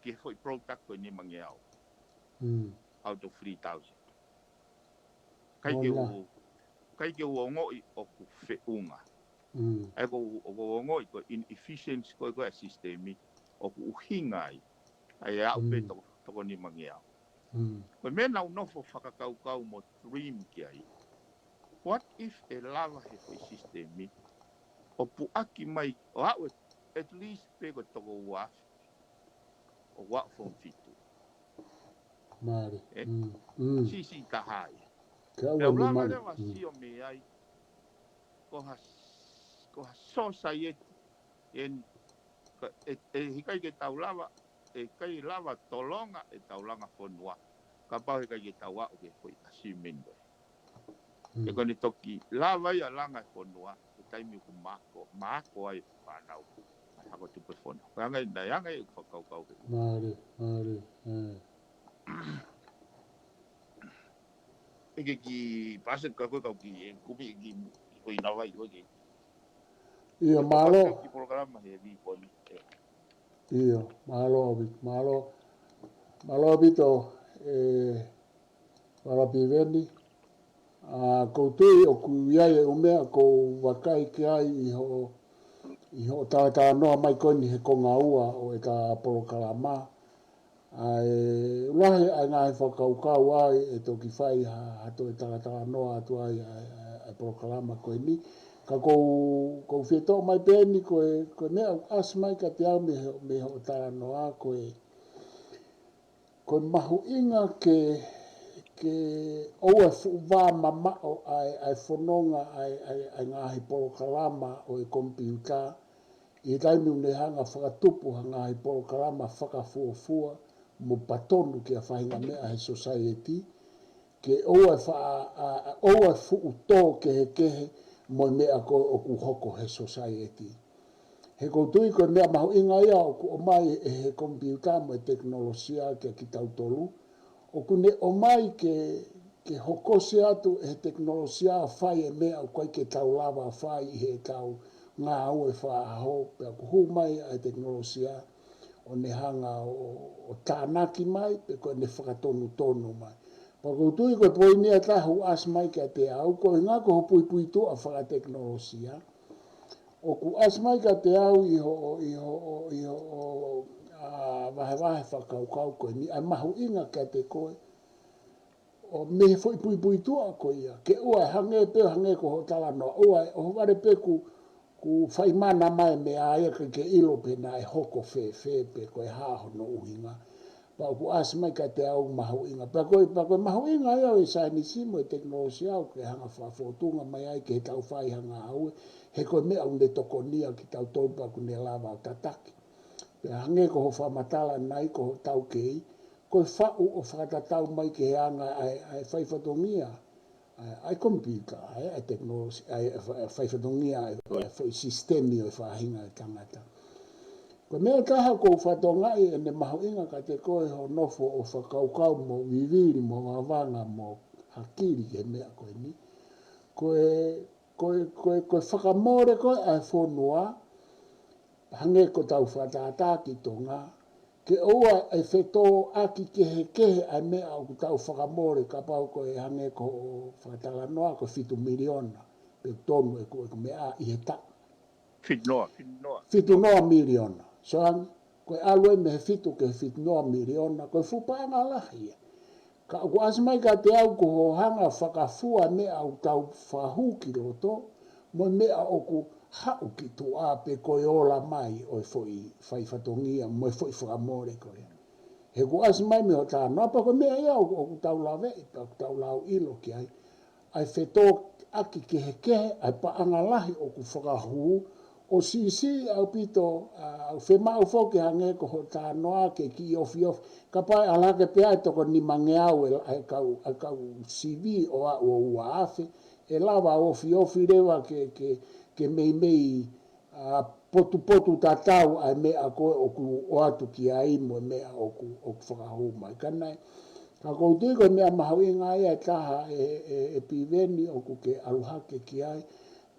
ki he foʻi product ko e nimangeau. Mm. Out of three thousand. ʻIkai ke Ona. u, ʻikai ke u ongoʻi ʻoku feʻunga. Mm. ʻA ia ʻoku, ʻoku ou ongoʻi ko e inefficiency ko ē ko ē ʻa e sisitemi ʻoku ʻuhinga ai. ʻA ia ʻe aʻu pē Mm. toko, toko nimangeau. Mm. Ko e meʻa naʻa ku nofo fakakaukau mo dream ki ai. What if ʻe lava he foʻi sisitemi ʻo puʻaki mai, ʻo aʻu at least pē ko e toko ua afe ʻoku aʻu form fitu. Mālie. Eh? Mm. Mm. Siʻisiʻi taha ia. Ke aʻu Pea u lava nimang. leva Mm. sio mei ai, ko ha, ko ha society, ʻe, ka, ʻe, ʻe ʻikai ke tau lava, ʻe ʻikai lava tolonga ʻetau langa fonua. Kapau he ʻikai ke tau aʻu ki he foʻi achievement ko ē. Mm. He ko ʻene toki lava ia langa e fonua, he taimi ʻoku mako, mako ai e fānau. ʻA e hako tupu e fono. Ko e anga ia, naʻe anga ia ʻeku fakakaukau he. Mālie, mālie, ē. ʻE ke ki pass it ka ko e kau ki, ʻe kumi ki, ko ina vai, ko e ki. ʻIo, Ko mālō. pass it ki polokalama he vi ko ni. ʻIo, mālō ʻaupito, mālō. Mālō ʻaupito, ē, Fala Piveni. ʻA, ʻoku ou tui ʻoku ʻi ai e ʻū meʻa ʻoku ou vakai ki ai ʻi hoʻo, ʻi hoʻo talatalanoa mai ko eni he konga ua ʻo ʻeta polokalama. ʻA e, ʻoku lahi ʻa e ngaahi fakakaukau ai ʻe toki fai ha, ha toe talatalanoa atu ai ʻa e, ʻa e, ʻa e polokalama ko eni. Ka ʻoku ou, ʻoku ou fie toʻo mai pē eni ko e, ko e meʻa ʻoku ʻasi mai kiate au mei he, mei hoʻo talanoa ko e, ko e mahuʻinga ke, ke ʻoua ʻe fuʻu vā mamaʻo ʻa e, ʻa e fononga ʻa e, ʻa e, ʻa e ngaahi polokalama ʻo e komipiuta, ʻi he taimi ʻoku ne hanga fakatupu ha ngaahi polokalama fakafuofua mo patonu ki ha faʻahinga meʻa he society, ke ʻoua ʻe fa-, ʻa, ʻa, ʻoua ʻe fuʻu tō kehekehe mo e meʻa ko ē ʻoku hoko he society. He ʻoku ou tui ko e meʻa mahuʻinga ia ʻoku ʻomai ʻe he komipiuta mo e tekinolosia kia kitautolu, ʻoku ne ʻomai ke, ke hokosi atu ʻe he tekinolosia ʻo fai e meʻa ʻoku ʻikai ke tau lava ʻo fai ʻi heʻetau ngāue fakaʻaho, pea ʻoku hū mai ʻa e tekinolosia ʻo ne hanga ʻo, ʻo tānaki mai, pe ko ʻene fakatonutonu mai. Pea ʻoku ou tui ko e poini ʻe taha ʻoku ʻasi mai kiate au, ko e ʻuhinga ko hoʻo puipuituʻa fakatekinolosia, ʻoku ʻasi mai kiate au ʻi hoʻo, ʻi hoʻo, ʻi hoʻo, ʻa, vahevahe fakakaukau ko eni, ʻa e mahuʻinga kiate koe, ʻo mei he foʻi puipuituʻa ko ia, ke ʻoua ʻe hangē pē, hangē ko hoʻo talanoa, ʻoua ʻe, ʻohovale pē kuo, kuo fai mana mai e meʻa ia ka ke ʻilo pe naʻe hoko fēfē pe ko e hā hono ʻuhinga. Pea ʻoku ʻasi mai kiate au mahuʻinga. Pea ko e, pea ko e mahuʻinga ia ʻo e saienisi mo e tekinolosia ʻoku ke hanga fakafōtunga mai ai ke tau fai ha ngāue, he ko e meʻa ʻoku ne tokonia kitautolu pea ʻoku ne lava ʻo tataki. Pea hangē ko hoʻo fakamatala ʻanenai ko hoʻo taukei, ko e faʻu ʻo fakatatau mai ki he anga ʻa e, ʻa e fai fatongia ʻa e, ʻa e komipiuta, ʻa e, ʻa e tekinolosia, ʻa e, ʻa e fa-, ʻa e fai fatongia, ʻa e, ʻa e foʻi sisitemi ʻo e faʻahinga ʻo e tangata. Ko e meʻa ʻe taha ʻoku ou fakatokangaʻi ʻene mahuʻinga kiate koe hoʻo nofo ʻo fakakaukau mo vivili mo vavanga mo hakili ki he meʻa ko eni. Ko e, ko e, ko e, ko e fakamole ko ē ʻa e fonua, hangē ko ʻetau fakatātā ki Tonga, ke ʻoua ʻe fetōʻaki kehekehe ʻa e meʻa ʻoku tau fakamole kapau ko e hangē ko hoʻo fakatalanoa ko e fitu miliona, pe tonu ʻeku, ʻeku meʻa ʻi he taʻu. Fitu noa, fitu noa. Fitu noa miliona. So, hangē, ko e ʻalu ē mei he fitu ki he fitu noa miliona, ko e fuʻu paʻanga lahi ia. Ka ʻoku ʻasi mai kiate au ko hoʻo hanga fakafua meʻa ʻoku tau fakahū ki loto, mo e meʻa ʻoku haʻu ki tuʻa pe ko e ola mai ʻo e foʻi fai fatongia, mo e foʻi fakamole ko ē. He ʻoku ʻasi mai mei hoʻo talanoa pea ko e meʻa ia ʻoku, ʻoku tau laveʻi, pea ʻoku tau lauʻilo ki ai. ʻA e fetōʻaki kehekehe, ʻa e paʻanga lahi ʻoku fakahū, ʻo siʻisiʻi ʻaupito, ʻa, ʻoku fiemaʻu foki hangē ko hoʻo talanoa ke kiʻi ofiofi. Kapau ʻe ʻalu hake pē ʻa e toko nimangeau ʻe la-, ʻa e kau, ʻa e kau sivi ʻo aʻu ʻo ua afe, ʻe lava ofiofi leva ke, ke, ke meimei ʻa, potupotu tatau ʻa e meʻa ko ē ʻoku ʻoatu ki ai mo e meʻa ʻoku, ʻoku fakahū mai. Ka naʻe, ka ʻoku ou tui ko e meʻa mahuʻinga ia ʻe taha ē, ē, ē Piveni ʻoku ke ʻalu hake ki ai,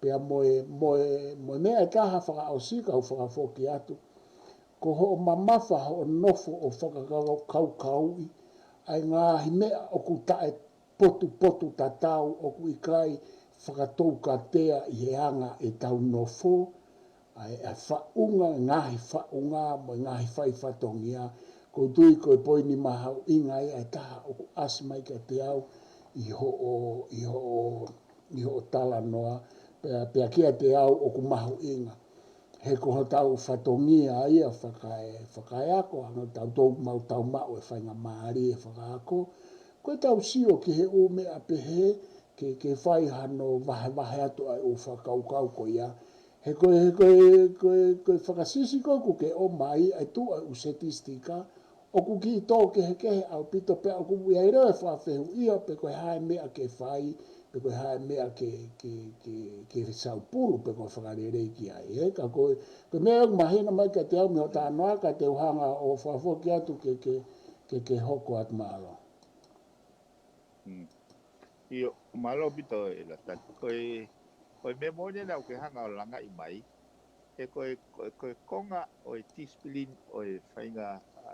pea mo e, mo e, mo e meʻa ʻe taha fakaʻosi kau fakafoki atu. Ko hoʻo mamafa hoʻo nofo ʻo fakakaukauʻi ʻa e ngaahi meʻa ʻoku taʻe potupotu tatau ʻoku ʻikai fakatoukatea ʻi he anga ʻetau nofo, ʻa e, ʻa e faʻunga, ngaahi faʻunga, mo e ngaahi fai fatongia, ʻoku ou tui ko e poini mahuʻinga ia ʻe taha ʻoku ʻasi mai kiate au ʻi hoʻo, ʻi hoʻo, ʻi hoʻo talanoa, pea, pea kiate au ʻoku mahuʻinga. He ko hotau fatongia ia fakae-, fakaeako, ʻa ʻetau tau mau tau maʻu e faingamālie fakaako, ko ʻetau sio ki he ʻū meʻa pehē, ke, ke fai hano vahevahe atu ʻa e ʻū fakakaukau ko ia. He ko e, he ko e, ko e, ko e fakasisi ko ē ʻoku ke ʻomai ʻa e tuʻu ʻa e ʻū setistika, ʻoku kiʻi tō kehekehe ʻaupito pea ʻoku ʻi ai leva e fakafehuʻia pe ko e hā e meʻa ke fai, pe ko e hā e meʻa ke, ke, ke, ke saupulu, pe ko e fakalelei ki ai. Ē, ka ko e, ko e meʻa ʻoku mahino mai kiate au mei hoʻo talanoa, ka te u hanga ʻo fakafoki atu ke, ke, ke, ke hoko atu. Mālō. Mm. ʻIo, mālō ʻaupito e Lata. Ko e, ko e meʻa moʻoni ena ʻoku ke hanga ʻo langaʻi mai. He ko e, ko e, ko e konga ʻo e discipline ʻo e faʻahinga, ʻa,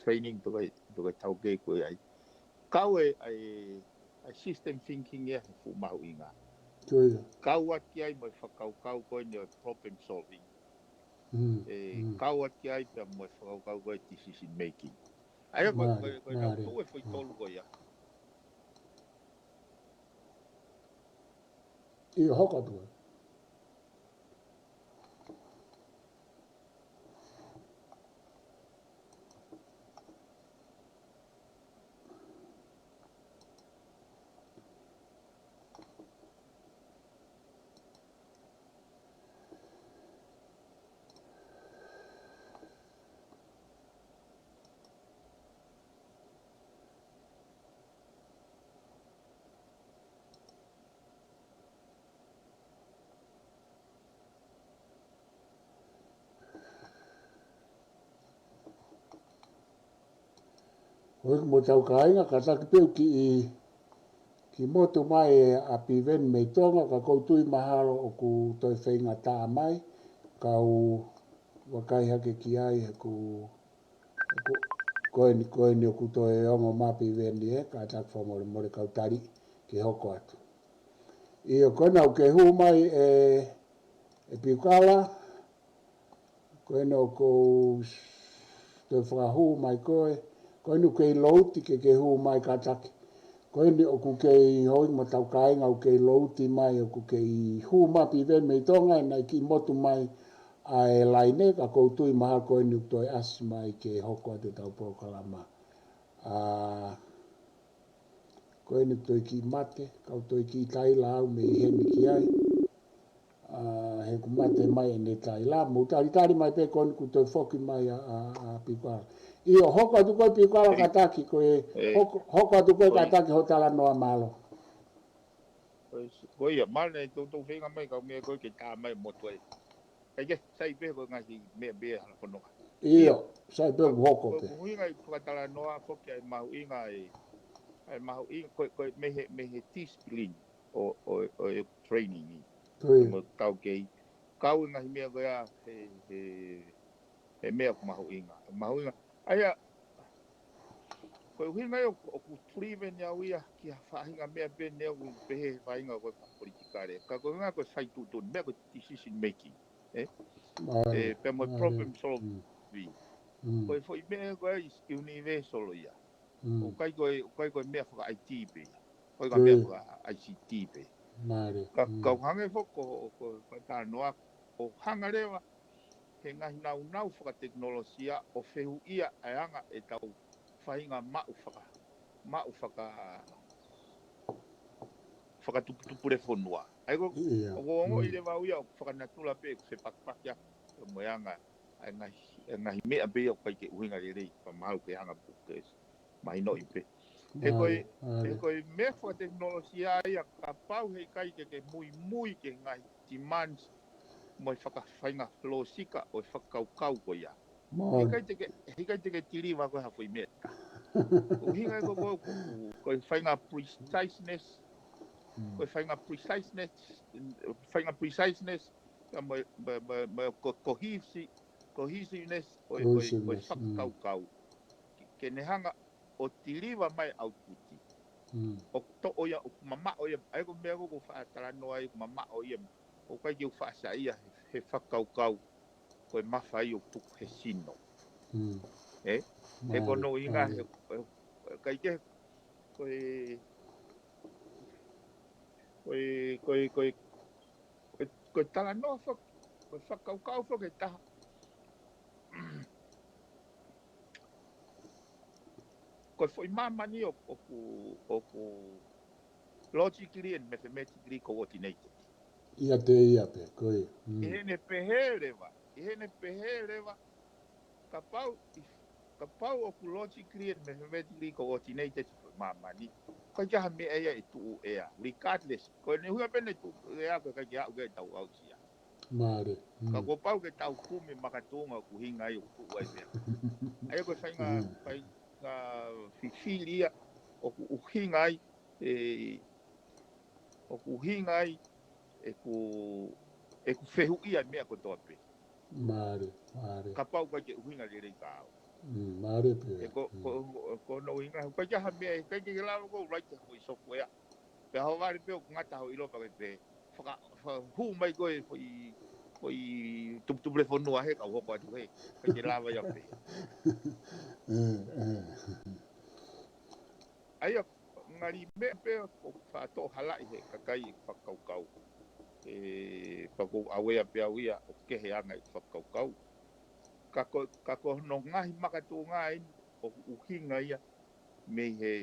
training pe ko e, pe ko e taukei ko ē ai. Kau e, ʻa e, ʻa e system thinking ia he fuʻu mahuʻinga. Ko ia. Kau atu ki ai mo e fakakaukau ko eni ʻo e problem solving. Mm, ʻe, mm. Kau atu ki ai pea mo e fakakaukau ko ē decision making. ʻA ia ko e, ko e, ko e, ko e, ko e foʻi tolu ko ia. ʻIo, hoko atu. Ko e mo tau kāinga, kātaki pē ʻoku kiʻi, kiʻi motu mai ʻa Piveni mei Tonga, ka ʻoku ou tui mahalo ʻoku toe feingatā mai, kau vakai hake ki ai, he ʻoku, ʻoku, ko eni, ko eni ʻoku toe ongo mai ʻa Piveni ē, kātaki fakamolemole kau tali ke hoko atu. ʻIo, ko ena ʻoku ke hū mai ē, ʻe Piukala, ko ena ʻoku ou s-, toe fakahū mai koe, ko ena ʻoku kei louti ke ke hū mai kātaki. Ko eni ʻoku kei hoi mo tau kāinga ʻoku kei louti mai, ʻoku kei hū mai ʻa Piveni mei Tonga, ʻe naʻe kiʻi motu mai ʻa e laine, ka ʻoku ou tui mahalo ko eni ʻoku toe ʻasi mai ke hoko atu ʻetau polokalama. ʻA, ko eni ʻoku toe kiʻi mate, kau toe kiʻi taila au mei heni ki ai. ʻA, he ʻoku mate mai ʻene taila, mou talitali mai pē ko eni ʻoku toe foki mai ʻa, ʻa, ʻa Piukala. ʻIo, hoko atu koe Piukala kātaki, ko e, hoko, hoko atu koe kātaki hoʻo talanoa, mālō. Ko ia, mālō naʻe toutou feinga mai kau meʻa ko ē ke tā mai motu ai. ʻAi ke, sai pē ko e ngaahi meʻa pē hala fononga. ʻIo, sai pē ʻoku hoko pē. Ko e ʻuhinga ʻi he fakatalanoa foki ʻa e mahuʻinga ʻa e, ʻa e mahuʻinga, ko e, ko e mei he, mei he discipline ʻo, ʻo, ʻo e training ʻi. Ko ia. Mo taukei, kau e ngaahi meʻa ko ia he, he, he meʻa ʻoku mahuʻinga. Mahuʻinga. ʻA ia, ko e ʻuhinga ia ʻoku, ʻoku driven au ia ki ha faʻahinga meʻa pē naʻa ku pehē he faʻahinga ko e fakapolitikale. Ka ko e ʻuhinga ko e fai tuʻutuʻuni, meʻa ko e decision making. Ē? ʻE, pea mo e problem solving. Ko e foʻi meʻa ko ē is universal ia. ʻOku ʻikai ko e, ʻoku ʻikai ko e meʻa faka-I T pē ia. ʻOku ʻikai ko e meʻa faka-I C T pē. Ka, ka ʻoku hangē foki ko, ko, ko e talanoa, ʻo hanga leva he ngaahi naunau fakatekinolosia ʻo fehuʻia ʻa e anga ʻetau faʻahinga maʻu faka-, maʻu faka-, fakatuputupulefonua. ʻA ia ko, ʻoku ongoʻi leva au ia ʻoku fakanatula pē ʻeku fepakipaki ʻa, mo e anga, ʻa e ngaahi, ʻa e ngaahi meʻa pē ia ʻoku ʻikai ke ʻuhinga lelei, pea mahalo ke hanga pē ke mahinoʻi pē. He ko e, he ko e meʻa fakatekinolosia ia kapau he ʻikai ke ke muimui ki he ngaahi demands mo e fakafainga lōsika ʻo e fakakaukau ko ia. He ʻikai te ke, he ʻikai te ke tiliva ko ha foʻi meʻa. Ko e ʻuhinga ko, ko, ko, ko e fainga preciseness, ko e fainga preciseness, fainga preciseness, ka mo, mo, mo, mo ko, cohesi-, cohesiveness ʻo e, ʻo e, ʻo e fakakaukau. Ke, ke ne hanga ʻo tiliva mai output. ʻOku toʻo ia, ʻoku mamaʻo ia, ʻa ia ko e meʻa ko ʻoku faʻa talanoa ai, ʻoku mamaʻo ia, ʻoku ʻikai ke u faʻa saiʻia he, he fakakaukau, ko e mafai ʻoku tuku he sino. Ē? He ko hono ʻuhinga, he, he, ʻikai ke, ko e, ko e, ko e, ko e, ko e, ko e talanoa fak-, ko e fakakaukau fak-, ko e taha. Ko e foʻi māmani ʻo, ʻoku, ʻoku logically and mathematically coordinated. ʻIa te ia pē, ko ia. ʻI heʻene pehē leva, ʻi heʻene pehē leva, kapau, kapau ʻoku logically and mathematically coordinated foʻi māmani, ʻikai ke ʻi ai ha meʻa ia ʻe tuʻu ʻea, regardless. Ko ʻene ʻuhinga pē ʻene tuʻu ʻea, ko e ʻikai ke aʻu ke tau aʻusia. Mālie. Ka kuo pau ke tau kumi makatuʻunga ʻoku ʻuhinga ai ʻoku tuʻu ai meʻa. ʻA ia ko e fainga, fainga fifili ia ʻoku ʻuhinga ai, ē, ʻoku ʻuhinga ai ʻeku, ʻeku fehuʻia meʻa kotoa pē. Mālie, mālie. Kapau ʻikai ke ʻuhinga lelei ka au. Mālie pē. He ko, ko, ko hono ʻuhinga, ʻikai ke ʻi ai ha meʻa, ʻikai ke lava ko e right ko e software. Pea ʻohovale pē ʻoku ngata hoʻo ʻilo pea ke pehē, faka-, fakahū mai ko e foʻi, foʻi tuputupu le fonua he kau hoko atu he, ʻikai ke lava ia pē. ʻA ia, ngali meʻa pē ʻoku faʻa toʻo halaʻi he kakai fakakaukau. Ē, pea ʻoku ou ʻauea pē au ia ʻoku kehe ʻa e ngaahi fakakaukau. Ka ko, ka ko hono ngaahi makatuʻunga eni ʻoku ʻuhinga ia mei he,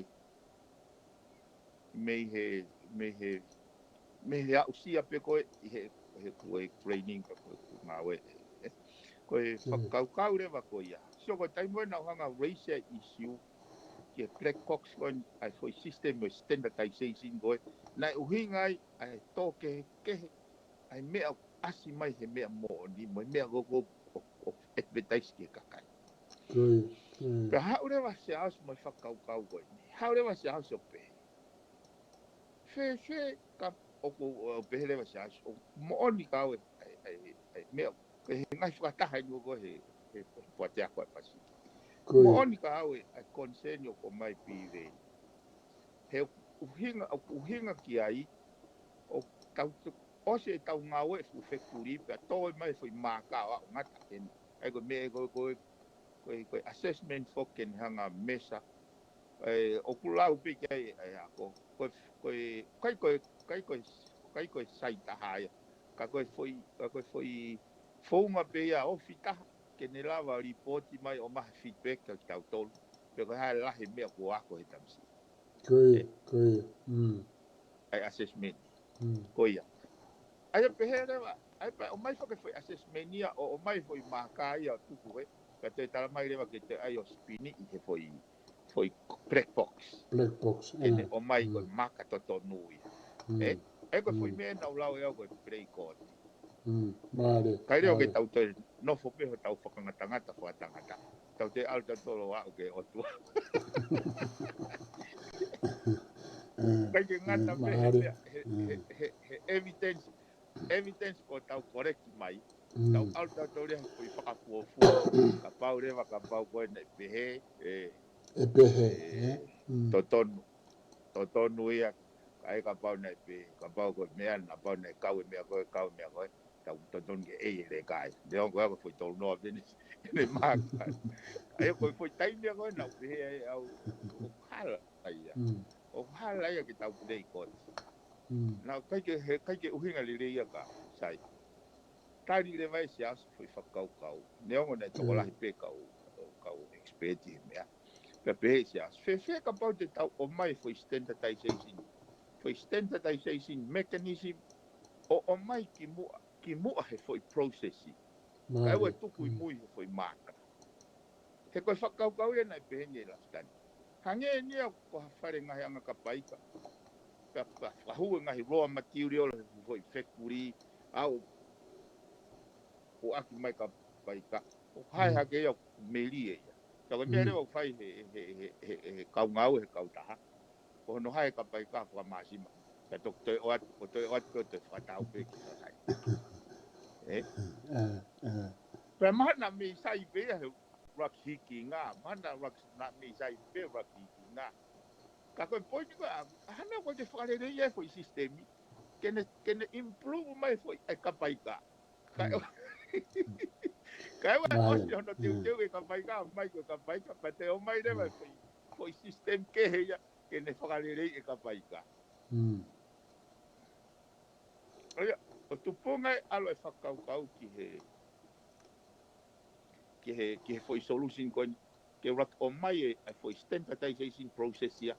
mei he, mei he, mei he aʻusia pē ko ē ʻi he, he ko e training ka ko e ngāue, ē. Ko e fakakaukau leva ko ia. Sio ko e taimi ko ē naʻa ku hanga raise e issue ki he black box ko ē ʻa e foʻi system ʻo e standardization ko ē. Naʻe ʻuhinga ai ʻa e tō kehekehe ʻa e meʻa ʻoku ʻasi mai he meʻa moʻoni, mo e meʻa ko ē ʻoku, ʻoku, ʻoku advertise ki he kakai. Pea haʻu leva Siaosi mo e fakakaukau ko eni. Haʻu leva Siaosi ʻo pehē, fēfē ka ʻoku, ʻo pehē leva Siaosi, ʻoku moʻoni ka ʻoku ʻi ai, ʻi ai, ʻi ai meʻa, ko e ngaahi fakataha eni ko ē he, he poate ako ʻa e Pasifiki. Moʻoni ka ʻoku ʻi ai concern ʻoku ʻomai PVA. He ʻuhinga, ʻuhinga ki ai, ʻoku tau, ʻosi ʻetau ngāue fuʻu fekuli, pea tō mai foʻi maaka ʻo aʻu ngata eni. ʻA ia ko e meʻa ko ē, ko e, ko e, ko e assessment foki ke ne hanga measure. Ē, ʻoku lau pē ki ai, ʻa ia ko, ko e, ko e, ʻikai ko e, ʻikai ko e, ʻikai ko e sai taha ia. Ka ko e foʻi, ka ko e foʻi founga pē ia ofi taha, ke ne lava report mai ʻo maʻu ha feedback kia kitautolu. Pe ko e hā e lahi meʻa kuo ako he tamasiʻi. Ko ia, ko ia. ʻA e assessment. Ko ia. ʻA ia pehē leva, ʻa ia pea ʻomai foki foʻi assessment ia, ʻo, ʻomai foʻi maaka ia ʻo tuku he, pea toe tala mai leva ke toe ʻai ʻo spin ʻi he foʻi, foʻi black box. Black box, ʻe. ʻOmai ko e maaka totonu ia. ʻE, ʻa ia ko e foʻi meʻa naʻa ku lau ʻe au ko e play court. Mālie. Kae leo ke tau toe nofo pē hotau fakangatangata, fakatangata. Tau toe ʻalu tautolu ʻo aʻu ki he ʻOtua. ʻIkai ke ngata pē he, he, he, he, he evidence, evidence ko ē tau collect mai. Tau ʻalu tautolu ia he foʻi fakafuofua. Kapau leva, kapau ko ē naʻe pehē, ē, ʻe pehē, ē, totonu. Totonu ia, ka ʻe kapau naʻe pehē, kapau ko e meʻa, naʻa pau naʻe kau e meʻa ko ē, kau e meʻa ko ē. Tau totonu ke ʻai e lēkai. Neongo ko e ako foʻi tolu noa pē ʻene maaka. ʻA ia ko e foʻi taimi ko ē naʻa ku pehē ai au ʻoku hala ia. ʻOku hala ia ke tau play court. Naʻe ʻikai ke, he ʻikai ke ʻuhinga lelei ia ka sai. Tali leva ʻe Siaosi foʻi fakakaukau. Neongo naʻe tokolahi pē kau, kau expert he meʻa. Pea pehē ʻe Siaosi, fēfē kapau te tau ʻomai foʻi standardization. Foʻi standardization mechanism ʻo ʻomai ki muʻa, ki muʻa he foʻi process. Kae ʻoua ʻe tuku ʻi mui he foʻi maaka. He ko e fakakaukau ia naʻe pehē ni ʻe Lafitani. Hangē ni ia ko ha fale ngaahi anga kapaika. Pea, pea fakahū e ngaahi raw material he foʻi fekuli. ʻAu, ʻoku ʻaki mai ka paika. ʻOku hae hake ia ʻoku melie ia. Ka ko e meʻa leva ʻoku fai he, he, he, he, he kau ngāue he kautaha. Ko hono hae ka paika fakamāsima. Ka toki toe ʻoatu, ko toe ʻoatu ko toe fakatau pē ki ka sai. Ē? Pea mahana mei sai pē ia he ʻuluaki hikinga. Mahana ʻuluaki na mei sai pē ʻuluaki hikinga. Ka ko e poini ko ē, ʻa, ʻa hana ko e ke fakalelei e foʻi sisitemi. Ke ne, ke ne improve mai foʻi e ka paika. Ka e, ka e ʻosi hono teuteu e ka paika, mai ko e ka paika, pea toe ʻomai leva foʻi, foʻi sisitemi kehe ia, ke ne fakalelei e ka paika. ʻA ia, ʻo tupunga e ʻalu e fakakaukau ki he, ki he, ki he foʻi solution ko eni, ke ʻuluaki ʻomai e, e foʻi standardization process ia,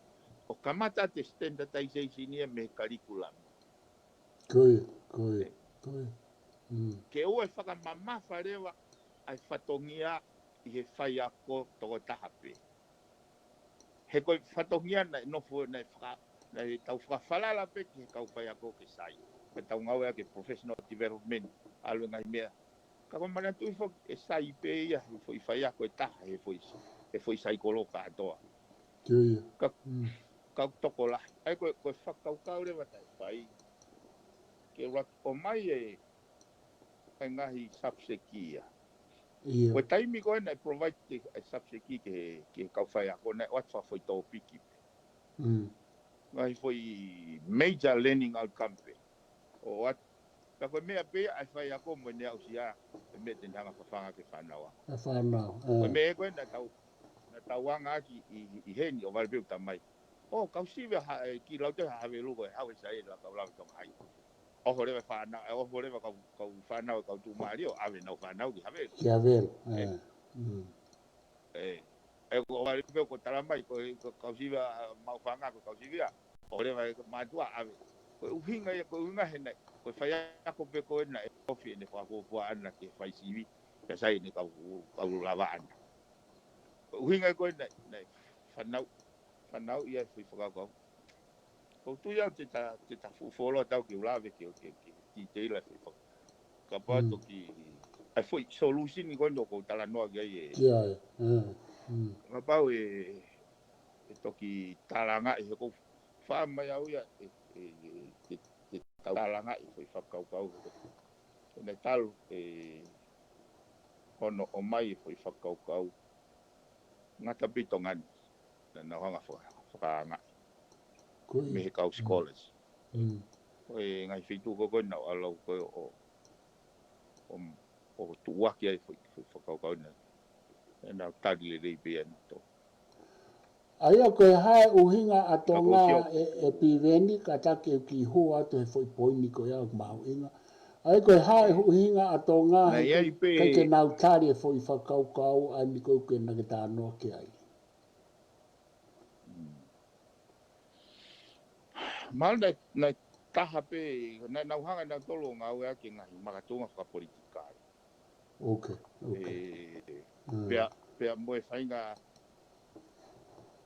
ʻo kamata ʻa e standardization ia mei he curriculum. Ko ia, ko ia, ko ia. Ke ʻoua ʻe fakamamafa leva ʻa e fatongia ʻi he faiako tokotaha pē. He ko e fatongia naʻe nofo, naʻe faka-, naʻe tau fakafalala pē ki he kau faiako ke sai. Pea tau ngāue ʻaki e professional development, ʻalu e ngaahi meʻa. Ka ko e manatuʻi foki ʻe sai pē ia he foʻi faiako ʻe taha, he foʻi, he foʻi saikolo kātoa. Ko ia. Ka, ka ʻoku tokolahi. ʻA ia ko e, ko e fakakaukau leva naʻe fai. Ke ʻuluaki ʻomai e, e ngaahi subject ia. Ko e taimi ko ē naʻe provide e, e subject ki he, ki he kau faiako naʻe ʻoatu fakafoʻi tōpiki pē. Ngaahi foʻi major learning outcome pē. ʻO ʻoatu. Ka ko e meʻa pē ia ʻa e faiako mo ʻene aʻusia, e meʻa te ne hanga fafanga ki he fānau. E fānau, ko e meʻa ko ē naʻa tau, naʻa tau anga ʻaki ʻi, ʻi heni ʻo vale pē ʻo tamai. ʻO, kau sivi ha, e, ki lau te ha Havelu ko e hau e sai e la kau lava Tonga hai. ʻOho leva e fānau, e, ʻoho leva kau, kau fānau, kau tuʻumālie ʻo ʻave ʻenau fānau ki Havelu. Ki Havelu, ē. ʻE, ʻe ko vale pē ko tala mai, ko, ko kau sivi ʻa mau fanga, ko kau sivi ʻa. ʻO leva e mātuʻa ʻave. Ko e ʻuhinga ia, ko e ʻuhinga he naʻe, ko e faiako pē ko ē naʻe ofi ʻene fakafuofua ʻana ke fai sivi, ke sai ʻene kau, kau lava ʻana. Ko e ʻuhinga ko ē naʻe, naʻe fanau, fanau ia e foʻi fakakaukau. Ko u tui au te ta, te ta fuʻu fuoloa tau ke u lave ke, ke, ke titeila e foʻi faka-, kapau toki, ʻa e foʻi solution ko eni ʻoku ou talanoa ki ai e. Kapau e, e toki talangaʻi he ko u fai mai au ia e, e, e, e, e tau talangaʻi e foʻi fakakaukau he ko. He naʻe talu e hono ʻomai e foʻi fakakaukau. Ngata pē ʻi Tonga ni, naʻa nau hanga faka-, fakaangaʻi. Mei he kau scholars. Ko e ngaahi feituʻu ko ē naʻa nau ʻalu ko ē ʻo, ʻo, ʻo tuʻuaki ai foʻi, foʻi fakakaukau na. ʻE nau tali lelei pē ia na tō. ʻA ia ko e hā e ʻuhinga ʻa Tonga e, e piveni ka ta ke ki hua atu he foʻi poini ko ia ʻoku mahuʻinga. ʻA ia ko e hā e ʻuhinga ʻa Tonga he kai ke nau tali e foʻi fakakaukau ʻa eni ko ē ke na ke tānoa ki ai. Mahalo naʻe, naʻe taha pē, naʻe nau hanga nautolu ʻo ngāueʻaki e ngaahi makatuʻunga fakapolitikale. ʻE, pea, pea mo e faʻahinga,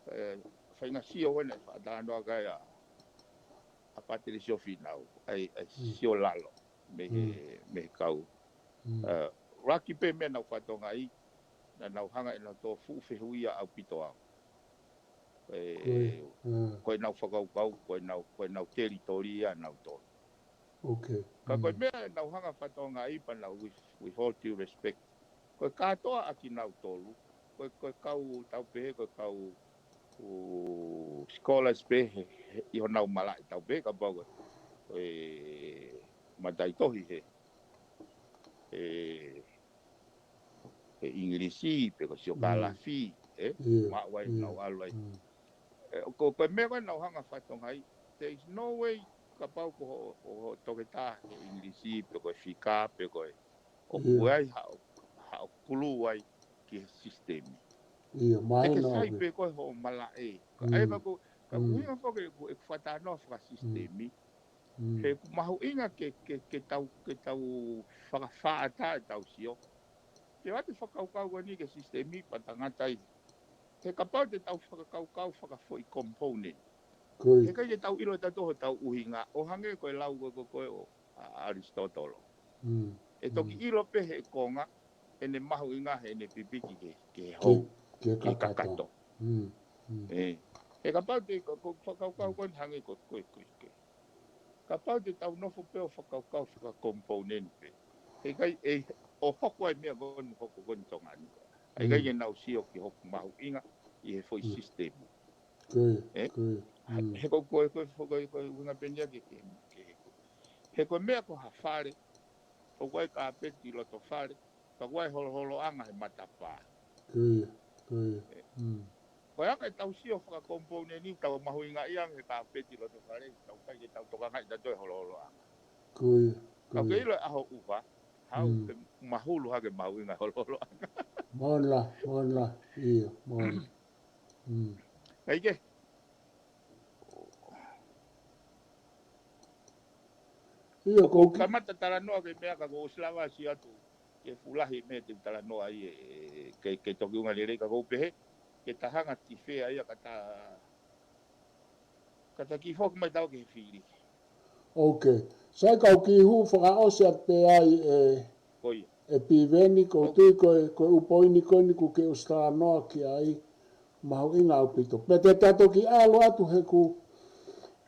e, faʻahinga sio ʻena ʻe faʻatalanoa ki ai ʻa, ʻa Patelisio Fīnau, ʻa e, ʻa e sio lalo, mei he, mei he kau. ʻE, ʻuluaki pē meʻa naʻa nau fatongaʻi, naʻa nau hanga ʻe nautolu ʻo fuʻu fehuʻia ʻaupito au. ʻE, ko ʻenau fakakaukau, ko ʻenau, ko ʻenau telitoli ʻa nautolu. Ka ko e meʻa naʻa nau hanga fatongaʻi pea naʻa nau with, with all due respect. Ko e kātoa ʻa kinautolu, ko e, ko e kau tau pehē, ko e kau, ʻū, scholars pē he, he, ʻi honau malaʻe tau pehē, kapau ko e, ko e mataʻitohi he, he, he ʻIngilisi, pe ko e siokālafi, ē? Maʻu ai, nau ʻalu ai. ʻE, ko, ko e meʻa ko ē naʻa nau hanga fatongaʻi, there is no way kapau ko ho, ko ho toketā he ʻIngilisi, pe ko e fika, pe ko e, ʻoku ʻi ai haʻo, haʻo kulu ai ki he sisitemi. Te ke sai pē ko e hoʻo malaʻe. Ka ʻe ka ko, ka ʻuhinga foki ʻeku, ʻeku faʻa talanoa fakasisitemi. He ʻoku mahuʻinga ke, ke, ke tau, ke tau fakafaʻata e tau sio. Ke ʻoatu e fakakaukau ko eni ki he sisitemi pea ta ngata ai. He kapau te tau fakakaukau fakafoʻi component. He ʻikai ke tau ʻilo ʻe tautolu hotau ʻuhinga. ʻO hangē ko e lau ko, ko, ko e ʻo, ʻa ʻAlisitōtolo. ʻE toki ʻilo pē he konga ʻene mahuʻinga heʻene pipiki ke, ke hou, ke kakato. Ē, he kapau te ko, ko, fakakaukau ko eni hangē ko, ko, ko, ko. Kapau te tau nofo pē ʻo fakakaukau fakakomoponeni pē. He ʻikai, ʻe, ʻo hoko ai meʻa ko eni hoko ko eni Tonga ni. ʻA ʻikai ke nau sio ki hoku mahuʻinga ʻi he foʻi sisitemi. Ē? He ko, ko, ko, ko, ko, ʻuhinga pē eni ia ke, ke, ke, he ko e meʻa ko ha fale, ʻoku ʻi ai kapeti loto fale, ka ʻoku ʻi ai holoholoʻanga he matapā. Ko ia, ko ia. Ko e anga ʻetau sio fakakomoponeni, tau mahuʻingaʻia he kapeti loto fale, tau ʻikai ke tau tokangaʻi tautolu e holoholoʻanga. Ko ia, ko ia. Ka ke ʻilo ʻaho ʻuha, hau ke mahulu hake mahuʻinga holoholoʻanga. Mola, mola, ia, mola. ʻIkai ke. Ia, ko u kamata talanoa ki he meʻa ka ko u ʻosi lava ʻo sio atu ki he fuʻu lahi e meʻa te u talanoa ai ē, ke, ke toki ʻuhinga lelei ka ko u pehē, ke ta hanga tifea ia ka ta, ka ta kiʻi foki mai tau ki he fili. Ok. Sai ka u kiʻi hū fakaʻosi atu pē ai ē, ko ia. ʻE Piveni, ko u tui ko e, ko e ʻū poini ko eni kuo ke ʻosi talanoa ki ai, mahuʻinga ʻaupito. Pea te ta toki ʻalu atu he ko,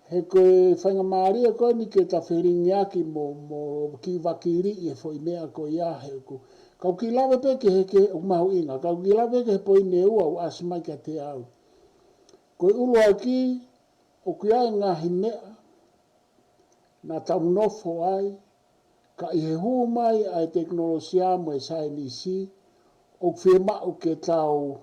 he ko e faingamālie ko eni ke ta felingiaki mo, mo kiʻi vakili ʻi he foʻi meʻa ko ia he ko. Ka u kiʻi lave pē ki he, ki he ʻū mahuʻinga, ka u kiʻi lave ki he poini ʻe ua ʻoku ʻasi mai kiate au. Ko e ʻuluaki, ʻoku ʻi ai e ngaahi meʻa naʻa tau nofo ai, ka ʻi he hū mai ʻa e tekinolosia mo e saienisi, ʻoku fiemaʻu ke tau,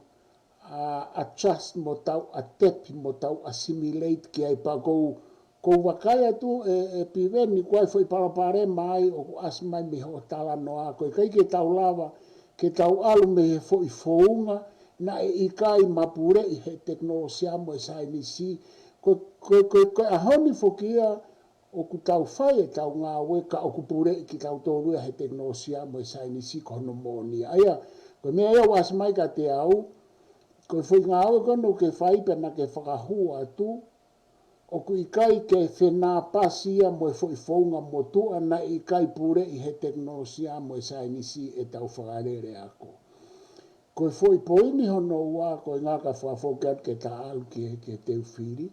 a, adjust mo tau adapt mo tau assimilate ki ai pea ko u, ko u vakai atu ē, ʻe Piveni ko e foʻi palopalema ia ʻoku ʻasi mai mei hoʻo talanoa, ko e ʻikai ke tau lava, ke tau ʻalu mei he foʻi founga, naʻe ʻikai mapuleʻi he tekinolosia mo e saienisi. Ko, ko, ko, ko e ʻaho ni foki ia, ʻoku tau fai ʻetau ngāue ka ʻoku puleʻi kitautolu ia he tekinolosia mo e saienisi ko hono moʻoni. ʻA ia, ko e meʻa ia ʻoku ʻasi mai kiate au, ko e foʻi ngāue ko ena ʻoku ke fai pea naʻa ke fakahū atu, ʻoku ʻikai ke fenāpasi ia mo e foʻi founga motuʻa naʻe ʻikai puleʻi he tekinolosia mo e saienisi ʻetau fakalele ako. Ko e foʻi poini hono ua ko e ngaahi ka fakafoki atu ke ta ʻalu ki he, ki he teu fili.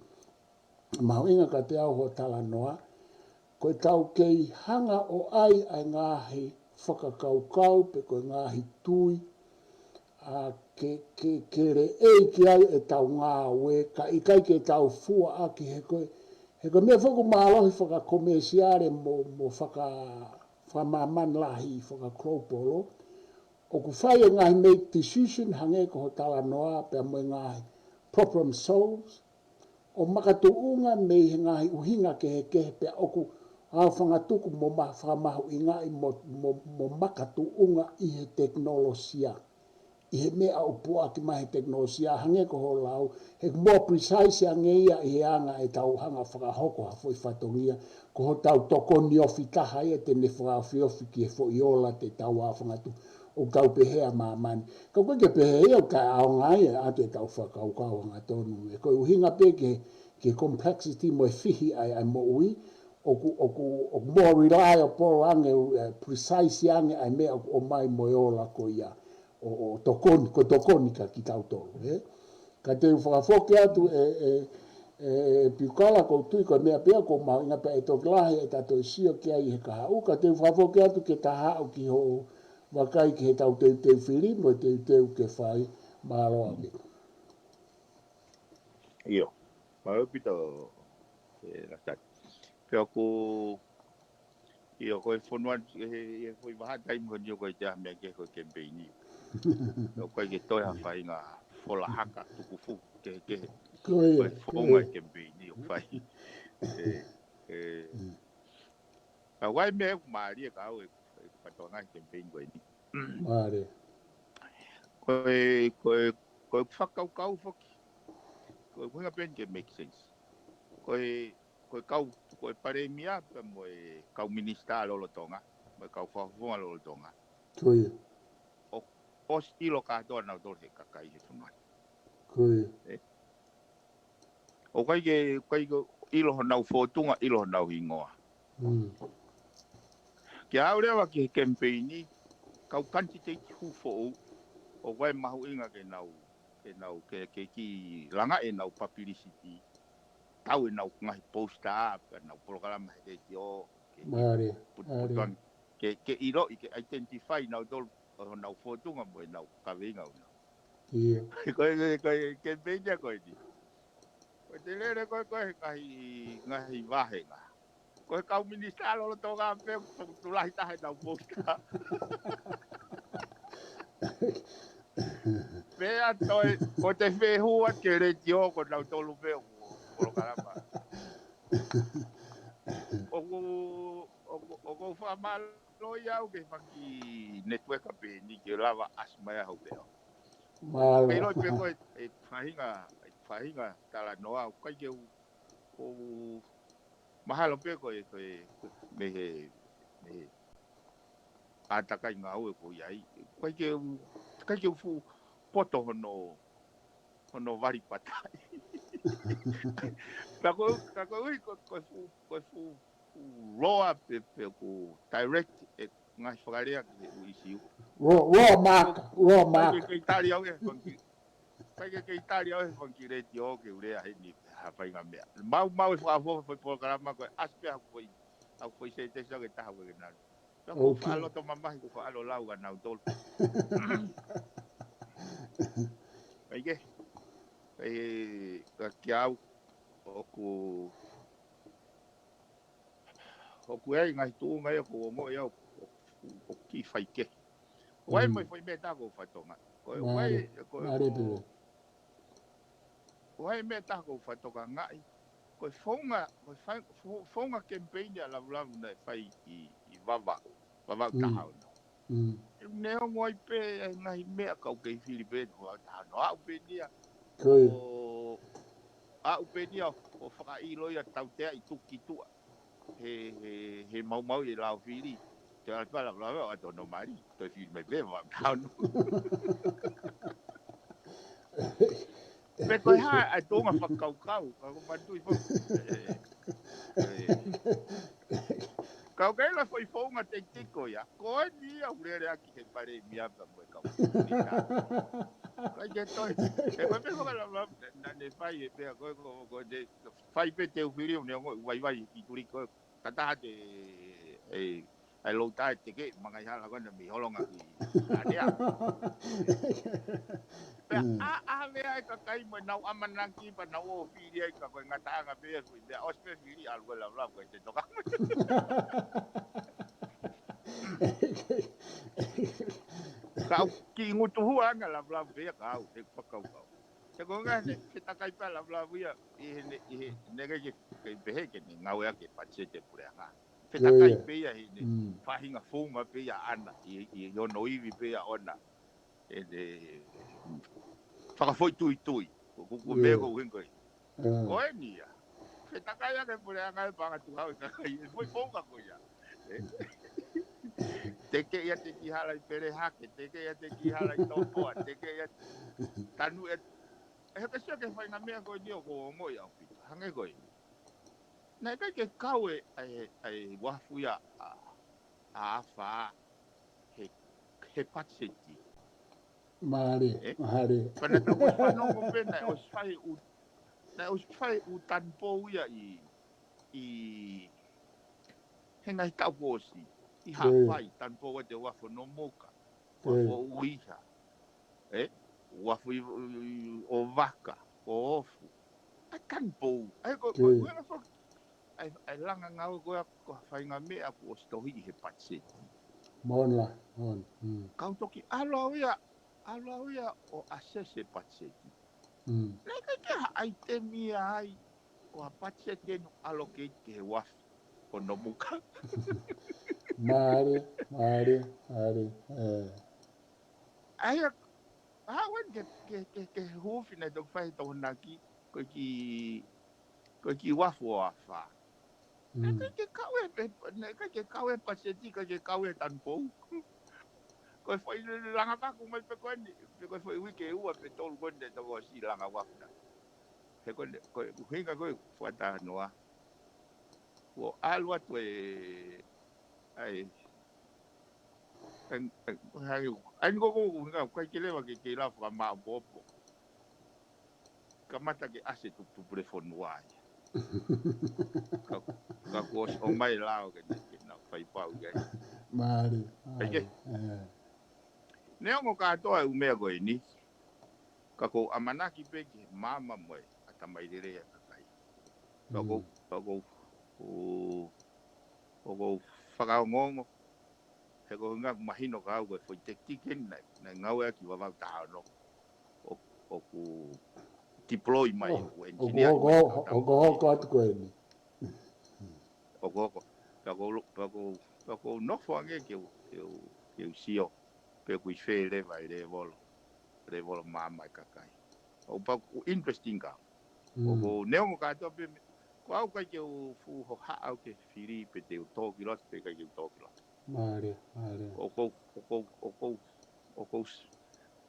Mahuʻinga kiate au hoʻo talanoa, ko e tau kei hanga ʻo ʻai ʻa e ngaahi fakakaukau pe ko e ngaahi tui, a, ke, ke, ke leʻei ki ai ʻetau ngāue, ka ʻikai ke tau fua ʻaki he ko e, he ko e meʻa foki ʻoku mālohi fakakomēsiale mo, mo faka, fakamāmani lahi, fakakolopolo, ʻoku fai e ngaahi make decision hangē ko hoʻo talanoa pea mo e ngaahi problem solves, ʻo makatuʻunga mei he ngaahi ʻuhinga kehekehe pea ʻoku ʻaofangatuku mo ma, fakamahuʻingaʻi mo, mo, mo makatuʻunga ʻi he tekinolosia. ʻI he meʻa ʻoku puʻaki mai he tekinolosia hangē ko hoʻo lau, he more precise ange ia ʻi he anga ʻetau hanga fakahoko ha foʻi fatongia, ko hotau tokoni ofi taha ia te ne fakaofiofi ki he foʻi ola te tau ʻaofangatuku ʻoku tau pehē ʻa māmani. Ka ʻoku ʻikai ke pehē ia ʻoku ʻikai ʻaonga ia ʻa ʻetau fakakaukau hangatonu. ʻE ko e ʻuhinga pē ki he, ki he complexity mo e fihi ʻa e, ʻa e moʻui, ʻoku, ʻoku, ʻoku more reliable ange, ē, precise ange ʻa e meʻa ʻoku ʻomai mo e ola ko ia, ʻo, ʻo tokoni, ko e tokoni kia kitautolu, ē? Ka te u fakafoki atu ē, ē, ē, ē Piukala, ko u tui ko e meʻa pē ia ʻoku mahuʻinga pea ʻe toki lahi ʻetau toe sio ki ai he kahaʻu, ka te u fakafoki atu ke ta haʻu ki hoʻo vakai ki he tau teuteu fili mo e teuteu ke fai. Mālō ʻaupito. ʻIo, mālō ʻaupito, ē, Lasitali. Pea ʻoku, ʻio, ko e fonua, he, he foʻi vahaʻa taimi ko eni ʻoku ʻi ai e meʻa kehe ko e kemipeini. ʻOku ʻikai ke toe ha faʻahinga fola haka tukufuku kehekehe. Ko ia, ko e founga e kemipeini ʻoku fai. Ē, ē, ka ʻoku ʻi ai e meʻa ʻoku mālie ka au e, e kātoanga he kemipeini ko eni. Mālie. Ko e, ko e, ko e fakakaukau foki. Ko e ʻuhinga pē eni ke make sense. Ko e, ko e kau, ko e palēmia pea mo e kau minisitā lolotonga, mo e kau fakafofonga lolotonga. Ko ia. ʻOku ʻosi ʻilo kātoa nautolu he kakai he fonua ni. Ko ia. Ē. ʻOku ʻikai ke, ʻikai ke ʻilo honau fōtunga, ʻilo honau hingoa. Mm. Ia au leva ki he kemipeini, kau kanititeiti hū foʻou, ʻoku ʻi ai e mahuʻinga ke nau, ke nau, ke, ke kiʻi langa ʻenau pabilisiti, tau ʻenau ngaahi poster, pe ʻenau polokalama he letiō, ke, ke Mālie, putuputu mālie. ange, ke, ke ʻiloʻi, ke identify nautolu ʻo honau fōtunga mo ʻenau kaveinga ʻo nau. Ia. Ko e, ko e, ko e kemipeini ia ko eni. Ko e te lele ko e, ko e ngaahi, ngaahi vahenga. Ko e kau minisitā lolotonga pē, ʻoku tulahi taha ʻenau poster. Pea toe, ko te fehuʻi atu ki he letiō, ko nautolu pē ʻoku polokalama. ʻOku, ʻoku, ʻoku ou fakamālō ia au ki he fanga kiʻi network pē ni ke lava ʻasi mai ʻa hoʻo pē. Mālō. Kei loi pē ko e, e faʻahinga, e faʻahinga talanoa, ʻoku ʻikai ke u, u mahalo pē ko e, ko e, mei he, mei he ʻātakai ngāue ʻoku ʻi ai. ʻIkai ke u, ʻikai ke u fuʻu poto hono, hono vali patai. Ka ko, ka ko ui, ko, ko e fuʻu, ko e fuʻu, fuʻu loa pē, pē ʻoku direct e ngaahi fakalea ki he ʻū ʻisiū. Loa, loa maka, loa maka. Kei, kei tali au e fanga kiʻi, kei, kei tali au e fanga kiʻi letiō ke u lea heni ha faʻahinga meʻa. Mau, mau e fakaʻofoʻofa foʻi polokalama ko e ʻasi pē haku foʻi, haku foʻi sētesi ʻo ke taha ko e ke nani. Pea ko e Okay. faʻa loto mamahi ko e faʻa lau ka nautolu. Kae kehe, ʻe, ka kiate au, ʻoku, ʻoku ʻi ai ngaahi tuʻunga ia ʻoku ou ongoʻi au, ʻoku, ʻoku kiʻi faikehe. ʻOku ʻi ai Mm. mo e foʻi meʻa ʻe taha ʻoku ou fakatokangaʻi. Ko e, ʻoku ʻi ai, Mālie. ko e, Mālie ko pē. ʻOku ʻi ai meʻa ʻe taha ʻoku ou fakatokangaʻi. Ko e founga, ko e fai-, fo-, founga kemipeini ʻa Lavulavu naʻe fai ʻi, ʻi Vavaʻu, Vavaʻu Mm. taha ono. Mm. Neongo ai pē ʻa e ngaahi meʻa kau kei fili pē, Vavaʻu taha ono, aʻu pē eni ia. Ko ia. ʻO, aʻu pē eni ia, ʻo fakaʻilo ia tautea ʻi tuki tuʻa. He, he, he maumau ʻi he lao fili. Te ala pala, pala, pala, ʻato no mali, toe fili mai pē, Vavaʻu taha ono. Pe ko e hā, ʻa e tuʻunga fakakaukau, ka ko e manatuʻi fo-, ē, ē. Kau kei la foʻi founga tekitiko ia, ko eni ia ʻoku lele ʻaki he palēmia pea mo e kau. ʻIkai ke toe, ʻe ko e pē fakalavalavu, naʻa ne fai e pea, ko e, ko e, ko e, fai pē te u fili, ʻo ne ongo, vaivai, ki tuli ko e, kataha te, e, ʻa e lou tae te ke, mangai hala ko ena mei holonga ki, ʻa nea. Pea, Mm. ʻa, ʻa, mea e kakai mo e nau ʻamanaki, pea nau ō fili ai ka ko e ngataʻanga pē, ko e mea ʻosi pē fili, ʻalu ko e lavalavu, ko e te toka. Ka au kiʻi ngutuhua ange lavalavu pē ia ka au, he fakakaukau. He ko e ngaahi ne, ke takai pē lavalavu ia, ʻi he ne, ʻi he, ne ke, ke, ke pehē ke ne ngāueʻaki e patiseti e puleʻanga. Ke Ko takai ia. pē ia, he ne, Mm. faʻahinga founga pē ia ʻana, ʻi, ʻi, ʻi hono ivi pē ia ʻona. ʻE ne, fakafoʻituitui. Ko, ko, ko Ko meʻa ia. ko uhinga ko e. Mm. Ko eni ia. Ke takai ake puleʻanga e panga tuhau e kakai, e foʻi founga ko ia. Ē? Teke ia te ki hala ʻi Pelehake, teke ia te ki hala ʻi Topoa, teke ia tanu e. ʻE he ke sio ki he faʻahinga meʻa ko eni ʻoku ou ongoʻi ʻaupito. Hangē ko eni. Naʻe ʻikai ke kau e, ʻa e, ʻa e uafu ia ʻa, ʻa Afa he, he patiseti. Mālie, Ē? mālie. Pea naʻe ʻosi fanongo pē, naʻe ʻosi fai ʻū, naʻe ʻosi fai ʻū tanupou ia ʻi, ʻi he ngaahi taʻu kuo ʻosi. ʻI Ko ia. Haʻapai, tanupou ʻa e uafu ʻo Nomuka. Ko ia. Uafu ʻo ʻUiha. Ē? Uafu ʻi, ʻi, ʻo Vaka, ʻo Ofu. ʻA e tanupou. ʻA e ko, ko, Ko ia. ko e foki. ʻA e, ʻa e langa ngāue ko ia ko e faʻahinga meʻa kuo ʻosi tohi ʻi he patiseti. Moʻoni lā, moʻoni. Mm. Kau toki ʻalu au ia, ʻalu au ia ʻo assess e patiseti. Mm. Naʻe ʻikai ke ha ʻaitemi ia ai, ko ha patiseti ʻe nau allocate ki he uafu ʻo Nomuka. Mālie, mālie, mālie, ē. ʻA ia, ʻa wen ke, ke, ke, ke hufi naʻe toki fai he Tokonaki, ko e kiʻi, ko e kiʻi uafu ʻo Afa. Naʻe Mm. ʻikai ke kau e pe, naʻe ʻikai ke kau e patiseti, ʻikai ke kau e tanupou. Ko e foʻi langa paku mai pē ko eni, pe ko e foʻi uike ʻe ua pe tolu ko eni naʻe toki ʻosi langa uafu na. He ko eni, ko e ʻuhinga ko e fuata noa. Kuo ʻalu atu e, ʻa e, Hangē, hangē, ʻa eni ko ko ko nga kai ke leva ke ke la fakamāʻopoʻopo. Kamata ke ʻasi e tuputupu le fonua ia. Ka, ka kuo ʻosi ʻomai lao ke, ke na fai pau ia. Mālie, ʻAi ke. Mālie. ʻE. Neongo kātoa e ʻū meʻa ko eni, ka ʻoku ou ʻamanaki pē ki he maama mo e ʻatamai lelei ʻa e kakai. Ka ʻoku ou, Mm. ka ʻoku ou, ʻoku ou fakaongoongo, he ko e ʻuhinga ʻoku mahino kiate au ko e foʻi tactic eni naʻe, naʻe ngāueʻaki Vavaʻu taha ono. ʻO, ʻoku deploy mai, Oh, ʻoku ʻoku engineer hoko, mai, hoko, hoko atu ko eni. ʻOku hoko, pea ʻoku ou lo-, pea ʻoku ou, pea ʻoku ou nofo ange ke u, ke u, ke u sio, pe ʻoku ʻi fē leva e lēvolo, lēvolo maama e kakai. ʻOku pau ʻoku interesting ka. Mm. ʻOku ou neongo kātoa pē me-, ko au ʻikai ke u fuʻu hohaʻa au ke fili pe te u tō ki loto pe ʻikai ke u tō ki loto. Mālie, mālie. ʻOku ou, ʻoku ou, ʻoku ou, ʻoku ou s-,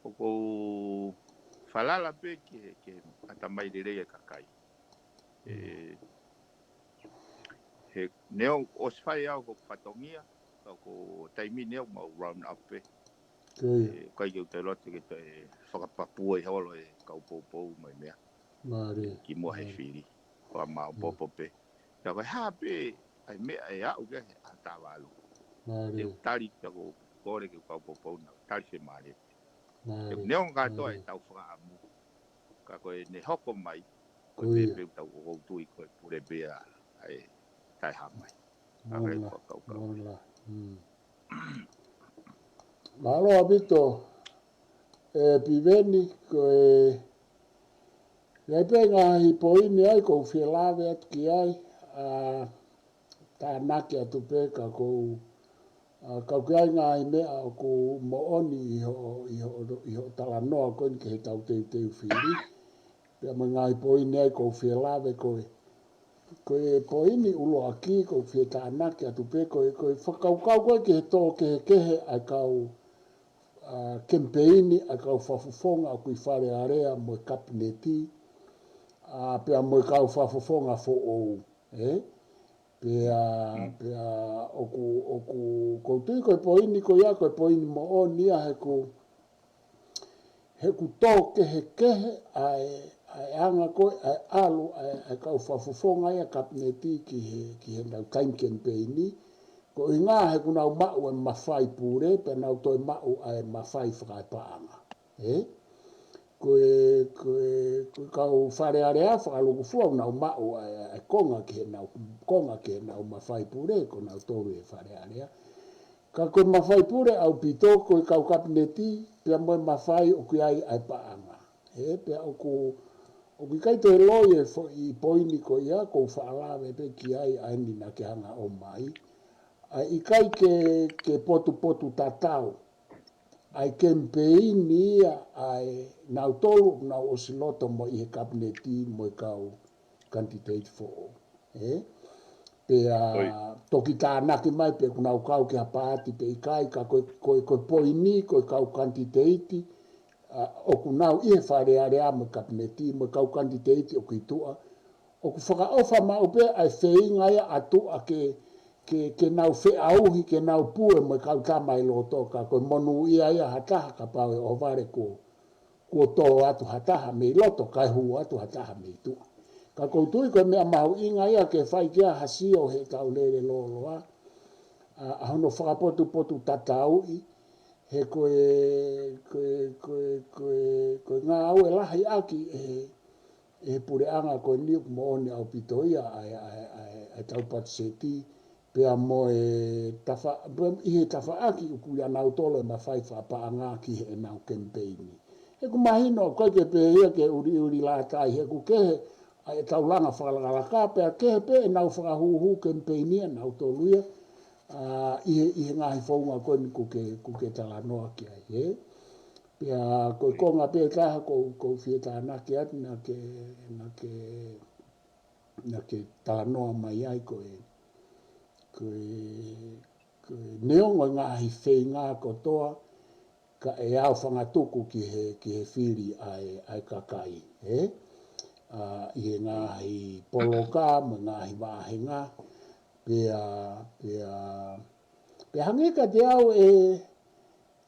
ʻoku ou falala pē ki he, ki he ʻatamai lelei e kakai. ʻE, he neongo ʻosi fai au hoku fatongia, ka ko e taimi ni ʻoku mau round up pē. Ko ia. ʻE, ʻikai ke u toe loto ke toe fakapapū ai holo e kau poupou mo e meʻa. Mālie, Ki muʻa he mālie. fili. Ko e māʻopoʻopo pē. Ka ko e hā pē ʻa e meʻa ʻe aʻu ki ai ʻa Tāvalu. Mālie. Te u tali, ka ʻoku ou kole ki he kau poupou na, tali fiemālie. Mālie, Te u neongo kātoa mālie. e tau fakaʻamu. Ka ko ʻene hoko mai, ko Ko e ia. pē ʻoku tau ʻoku ou tui ko e pule pē ʻa e taʻehāmai. ʻA e Mola, fakakaukau. mola. Mm. Mālō ʻaupito, ʻe Piveni, ko e, ʻi ai pē ngaahi poini ai, ʻoku ou fie lave atu ki ai, ʻa tānaki atu pē ka ʻoku ou, ʻa, ka ʻoku ʻi ai ngaahi meʻa ʻoku moʻoni ʻi hoʻo, ʻi hoʻo, ʻi hoʻo talanoa ko eni ki he tau teuteu fili. Pea mo e ngaahi poini ai ʻoku ou fie lave ko e, ko e poini ʻuluaki ʻoku ou fie tānaki atu pē ko e, ko e fakakaukau ko ē ki he tō kehekehe ʻa e kau, ʻa, kemipeini ʻa e kau fakafofonga ʻoku ʻi Fale Alea mo e Kapineti, ʻa, pea mo e kau fakafofonga foʻou, ē? Pea, Mm. pea ʻoku, ʻoku, ʻoku ou tui ko e poini ko ia, ko e poini moʻoni ia he ʻoku, he ʻoku tō kehekehe ʻa e, ʻa e anga ko ē, ʻa e ʻalu, ʻa e, ʻa e kau fakafofonga ia Kapineti ki he, ki heʻenau taimi kemipeini. Ko e ʻuhinga he ʻoku nau maʻu e mafai pule, pea nau toe maʻu ʻa e mafai fakaepaʻanga. Ē? Ko e, ko e, ko e kau Fale Alea fakalūkufua ʻoku nau maʻu ʻa e, ʻa e konga ki heʻenau, konga ki heʻenau mafai pule, ko nautolu ʻi Fale Alea. Ka ko e mafai pule ʻaupito, ko e kau Kapineti, pea mo e mafai ʻoku ʻi ai ʻa e paʻanga. Ē, pea ʻoku, ʻoku ʻikai toe loi e foʻi poini ko ia, ʻoku ou faʻa lave pē ki ai ʻa eni naʻa ke hanga ʻo ʻomai. ʻA e ʻikai ke, ke potupotu tatau. ʻA e kemipeini ia ʻa e nautolu, nau ʻosi loto mo ʻi he Kapineti mo e kau kanititeiti foʻou. Ē? Pea Oi. toki tānaki mai pe ʻoku nau kau ki ha paati pe ʻikai, ka ko e, ko e, ko e poini, ko e kau kanititeiti, ʻa, ʻoku nau ʻi he Fale Alea mo e Kapineti, mo e kau kanititeiti ʻoku ʻi tuʻa. ʻOku fakaʻofa maʻu pē ʻa e feinga ia ʻa tuʻa ke, ke, ke nau feʻauhi, ke nau pue mo e kau tama ʻi loto, ka ko e monūʻia ia ha taha kapau ʻe ʻohovale kuo, kuo tō atu ha taha mei loto, kae hū atu ha taha mei tuʻa. Ka ʻoku ou tui ko e meʻa mahuʻinga ia ke fai ki ai ha sio he tau lele lōloa, ʻa, ʻa hono fakapotupotu tatauʻi, he ko e, ko e, ko e, ko e, ko e ngāue lahi ʻaki ʻe he, ʻe he puleʻanga ko eni ʻoku moʻoni ʻaupito ia ʻa e, ʻa e, ʻa e, ʻa e tau patiseti, pea mo e tafa-, pea ʻi he tafaʻaki ʻoku ʻia nautolu e mafai fakapaʻanga ki heʻenau kemipeini. He ʻoku mahino ʻoku ʻikai ke pehē ia ke ʻuliʻuli lātai, he ʻoku kehe ʻa e tau langa fakalakalaka, pea kehe pē ʻenau fakahūhū kemipeini ʻa nautolu ia, ʻa, ʻi he, ʻi he ngaahi founga ko eni ʻoku ke, ʻoku ke talanoa ki ai, ē? Pea ko e konga pē taha ʻoku, ʻoku ou fie tānaki atu naʻa ke, naʻa ke, naʻa ke talanoa mai ai ko e, ko e, ko e neongo e ngaahi feinga kotoa, ka ʻe ʻaofangatuku ki he, ki he fili ʻa e, ʻa e kakai, ē? ʻA, ʻi he ngaahi poloka, mo e ngaahi vāhenga, pea, pea, pea hangē kiate au ʻe,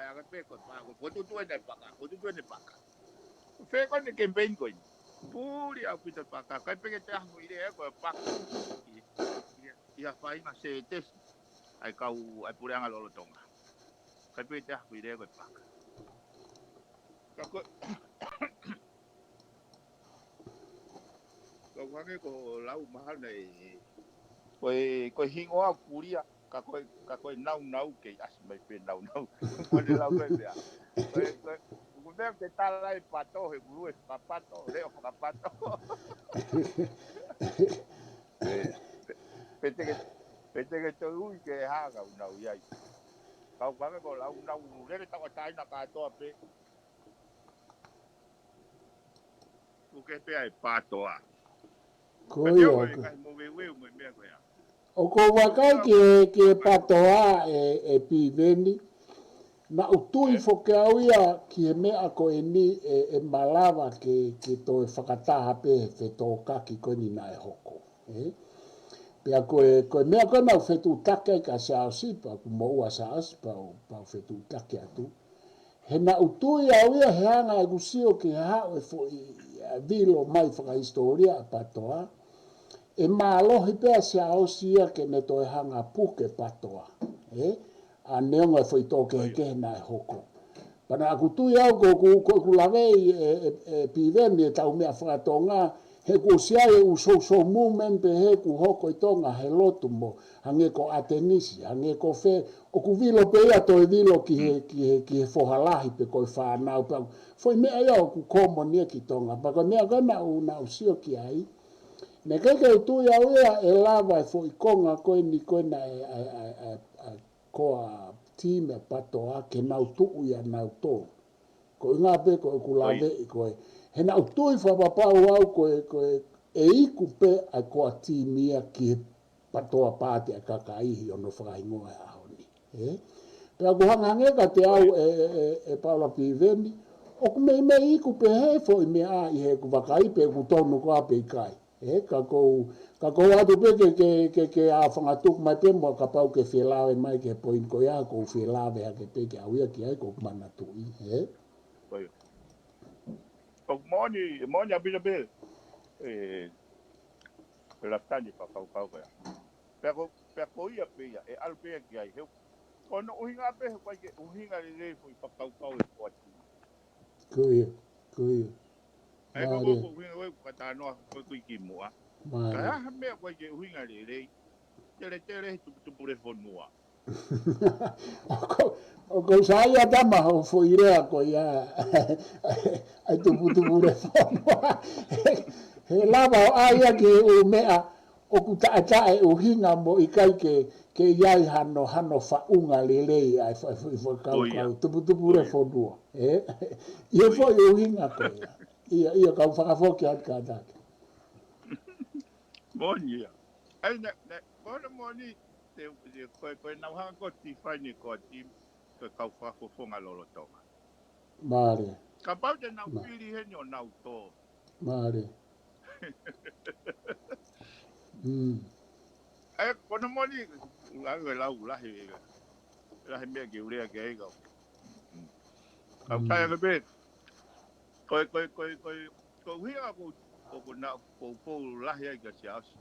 Pea ka pē ko e paka, ko e tutu ʻene paka, ko e tutu ʻene paka. Fē ko ʻene campaign ko eni. Puli ʻaupito paka, kai pē ke te ahu i lea ko e paka. ʻI, ʻi, ʻi ha faʻahinga sētesi. ʻA e kau, ʻa e puleʻanga lolotonga. Kai pē ke te ahu i lea ko e paka. Ka ko, ka ʻoku hangē ko e lau mahalo naʻe, ko e, ko e hingoa kulia, ka ko e, ka ko e naunau kei ʻasi mai pē naunau. Ko e lau ko e meʻa. Ko e, ko e, ʻoku meʻa ke tala e pato, he ʻoku lue fakapato, leʻo fakapato. Pe, pe, pe te ke, pe te ke toe ui ke hā ka ʻoku nau ʻi ai. Ka ʻoku hangē ko e lau nau lele tauʻatāina kātoa pē. ʻOku ke pea e patoa. Ko ia, ʻoku. Kai mo weweu mo e meʻa ko ia. ʻOku ou vakai ki he, ki he patoa ʻe, ʻe Piveni. Naʻá ku tui foki au ia ki he meʻa ko eni ʻe, ʻe malava ke, ke toe fakataha pē he fetōkaki ko eni naʻe hoko. Ē? Pea ko e, ko e meʻa ko ē naʻá ku fetuʻutaki ai kia Siaosi, pea ʻoku moʻua Siaosi, pea u, pea u fetuʻutaki atu. He naʻá ku tui au ia he anga ʻeku sio ki he haʻu e foʻi, ʻa, vilo mai fakahisitōlia ʻa e patoa. ʻE mālohi pē ʻa Siaosi ia ke ne toe hanga puke patoa. Ē? ʻA neongo e foʻi tō kehekehe naʻe hoko. Pea naʻá ku tui au ko ʻeku, ko ʻeku laveʻi ʻe, ʻe, ʻe Piveni ʻetau meʻa fakatonga, he kuo ʻosi ʻi ai e ʻū social movement pehē kuo hoko ʻi Tonga he lotu mo, hangē ko ʻAtenisi, hangē ko fē, ʻoku vilo pē ia toe vilo ki he, ki he, ki he foha lahi pe ko e fānau pē. Foʻi meʻa ia ʻoku common ia ki Tonga. Pea ko e meʻa ko ē naʻá ku, naʻá ku sio ki ai. Naʻe ʻikai ke u tui au ia ʻe lava e foʻi konga ko eni ko ē naʻe, ʻa e, ʻa e, ʻa e, ʻa e, core team ʻa e patoa ke nau tuʻu ia nautolu. Ko e ʻuhinga pē ko ʻeku laveʻi ko ē. He naʻá ku tui fakapapau au ko e, ko e, ʻe iku pē ʻa e core team ia ki he patoa Paati ʻa e Kakai ʻi hono fakahingoa he ʻaho ni. Ē? Pea ʻoku hangehangē kiate au ʻe, ʻe, ʻe, ʻe Paula Piveni, ʻoku meimei iku pē he foʻi meʻa ʻi heʻeku vakai pe ʻoku tonu koā pe ʻikai. Ē, ka kou, ka kou ʻoatu pē ke, ke, ke, ke ʻa fangatuku mai pē muʻa kapau ke fie lave mai ki he poini ko ia, kou fie lave hake pē ke ʻalu ia ki ai kou manatuʻi, ē? Ko ia. ʻOku moʻoni, moʻoni ʻaupito pē, ē, ʻe Lafitani fakakaukau ko ia. Pea ko, pea ko ia pē ia, ʻe ʻalu pē ia ki ai, he, ko hono ʻuhinga pē, he ʻoku ʻikai ke ʻuhinga lelei foʻi fakakaukau ʻe koati. Ko ia, ko ia. ʻAi, ko, ko, Mālie. Ko ʻuhinga ʻoku ka talanoa ko ē ki muʻa. Mālie. Ka ha meʻa ʻoku ʻikai ke ʻuhinga lelei. Tele, tele he tuputupu le fonua. ʻOku, ʻoku ou saiʻia tama ho foʻi lea ko ia. ʻAi tuputupu le fonua. He lava ʻo ʻai ia ki he ʻū meʻa ʻoku taʻetaʻe ʻuhinga mo ʻikai ke, ke ʻi ai hano, hano faʻunga lelei ʻa e fa-, fa-, fakakaukau. Ko ia. Tuputupu le fonua. Ē? ʻI he foʻi ʻuhinga ko ia. ʻIo, ʻio, kau fakafoki atu kātaki. Moʻoni ia. ʻAi, ne, ne, moʻoni, moʻoni, te, te, ko e, ko e nau hanga ko ē ʻo define ko e team, ko e kau fakafofonga lolotonga. Mālie. Kapau te nau pili heni ʻo nau tō. Mālie. Mm. ʻAi, ko hono moʻoni, ʻai, ʻe lau lahi, ʻe lahi meʻa ke u lea ki ai kau. Mm. Kau Mm. kai ake pē. Ko e, ko e, ko e, ko e, ko e ʻuhinga ko, ko, ko na, ko, ko lahi ai kia Siaosi.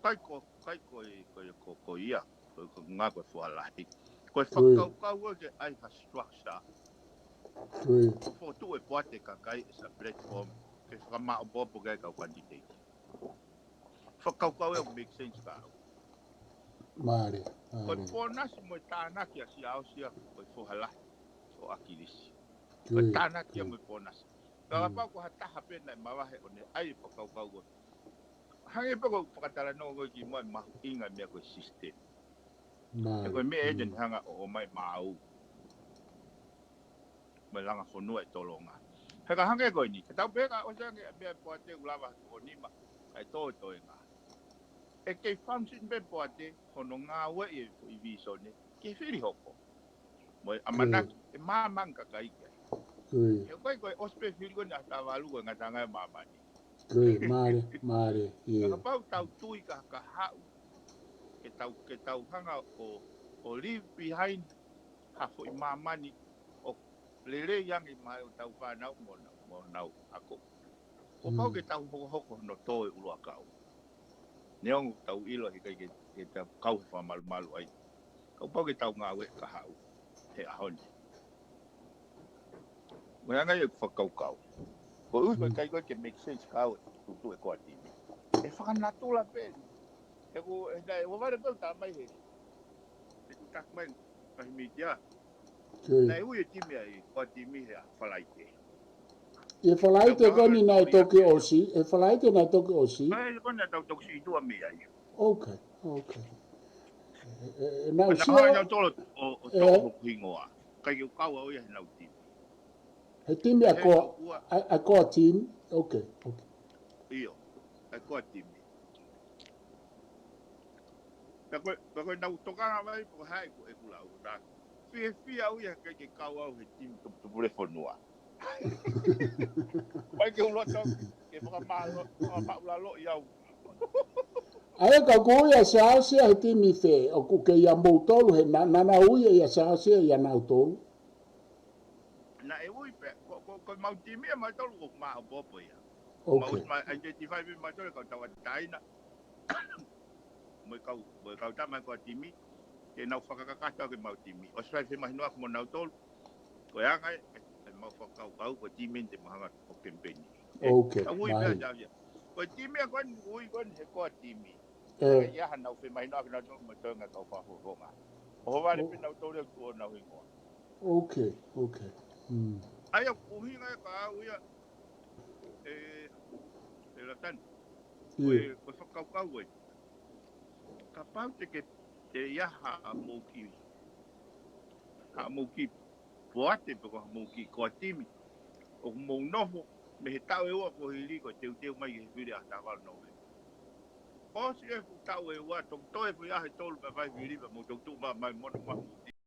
Kai ko, kai ko e, ko e, ko, ko ia, ko, ko ngā ko e foha lahi. Ko e Ko e. fakakaukau ʻo ke ʻai ha structure. Ko e. Fotu e poate kakai e sa platform. Ke fakamaʻopoʻopo ke kau candidate. Fakakaukau ʻe make sense ka au. Mālie, Ko e mālie. pōnasi mo e tānaki ʻa Siaosi ia, ko e foha lahi ʻo ʻAkilisi. Ko e Ko e, tānaki ia ko e. mo e pōnasi. Ka Mm. kapau ko ha taha pē naʻe mavahe ʻo ne ʻai e fakakaukau ko. Hangē pē ko e fakatalanoa ko e ki muʻa mahuʻinga meʻa ko e system. He Mālie. ko e meʻa ʻeni Mm. ne hanga ʻo ʻomai maʻu. Mo e langa fonua e tolonga. He ka hangē ko eni, ka tau pehē ka ʻosi ange meʻa poate ʻoku lava ʻo nima, ʻai tō toenga. ʻE kei function pē poate, hono ngāueʻi e foʻi visone, ke fili hoko. Mo e ʻamanaki, Mm. ʻe māmani kakai ki ai. Mm. He ko e, ko e ʻosi pē fili ko eni ʻa Tāvalu ko e ngataʻanga ʻe māmani. Ko e, mālie, mālie, Ka yeah. kapau tau tui ka, ka haʻu, ke tau, ke tau hanga ʻo, ʻo leave behind ha foʻi māmani ʻoku lelei ange maʻa ʻetau fānau mo nau, mo nau ako. Kuo pau Mm. ke tau hokohoko hono tō e ʻuluʻakau. Neongo tau ʻilo he ʻikai ke, ke tau kau he fakamalumalu ai. Kuo pau ke tau ngāue ka haʻu he ʻaho ni. Mo e anga ia ʻeku fakakaukau. Ko e ʻuhi ko e Mm. kai ko e ke make sense ka au e tutu e koa timi. ʻE fakanatula pē. He ko, he naʻe, ʻo vale pē u tā mai he. He ku tak mai, kahi media. Ko e. Naʻe ui e timi ai, koa timi he ʻa Falaite. ʻI he Falaite Tau ko eni kau naʻe e toki timi ʻosi, he Falaite naʻe toki ʻosi. Falaite ko eni naʻe tau toki si tua mei ai. Ok, ok. E, e, e, nau Ana sio. Hanga nau tolo ʻo, ʻo E. toko hoku hingoa. Kai ke u kau au ia he nau timi. He timi ʻa He koa, ua. ʻa, ʻa koa timi. Ok, ok. ʻIo, ʻa koa timi. Pea ko e, pea ko e nau tokanga mai, pea ko hai ko e kula au na. Fiefia au ia kai ke kau au he timi tuputupu le fonua. Mai ke ulo tau, ke fakamālo, fakamaʻulalo i au. ʻA ia ka ko ia Siaosi ia he timi fē, ʻoku ke ia moutolu he na, na, na ui ia Siaosi ia ia nautolu. Naʻe ui pē, ko, ko, ko mau timi ia mautolu ko mau popo ia. Ok. Mau ma identify pē mautolu kau tau ati taina. Mo e kau, mo e kau tama ko timi, ke nau fakakakato ke mau timi. ʻOsi fai femahinoʻaki mo nautolu. Ko e anga e, e, e mau fakakaukau ko timi te mahanga ko kempeni. E, Ok, ka ui pē mālie. Ia, ia. Ko e timi a ko eni, ui ko eni he koa timi. E. Ia ha nau femahinoʻaki nautolu mo e toenga kau fakafofonga. ʻO ho vale O- pē nautolu e kuo nau hingoa. Ok, ok. Mm. ʻA ia ʻuhinga e ka au ia, e, e Latani. Ko e, Ia. ko e fakakaukau e. Kapau te ke, te ia ha mou ki, ha mou ki poate pe ko ha mou ki koa timi. ʻOku mou nofo, mei he taʻu ʻe ua ko hili ko e teuteu mai ki he fili ʻa Tāvalu November. ʻOsi e fuʻu taʻu ʻe ua, toki toe fuʻu ʻaho ʻe tolu pea fai fili pea mou toki tuʻu mai, mai mono mahu.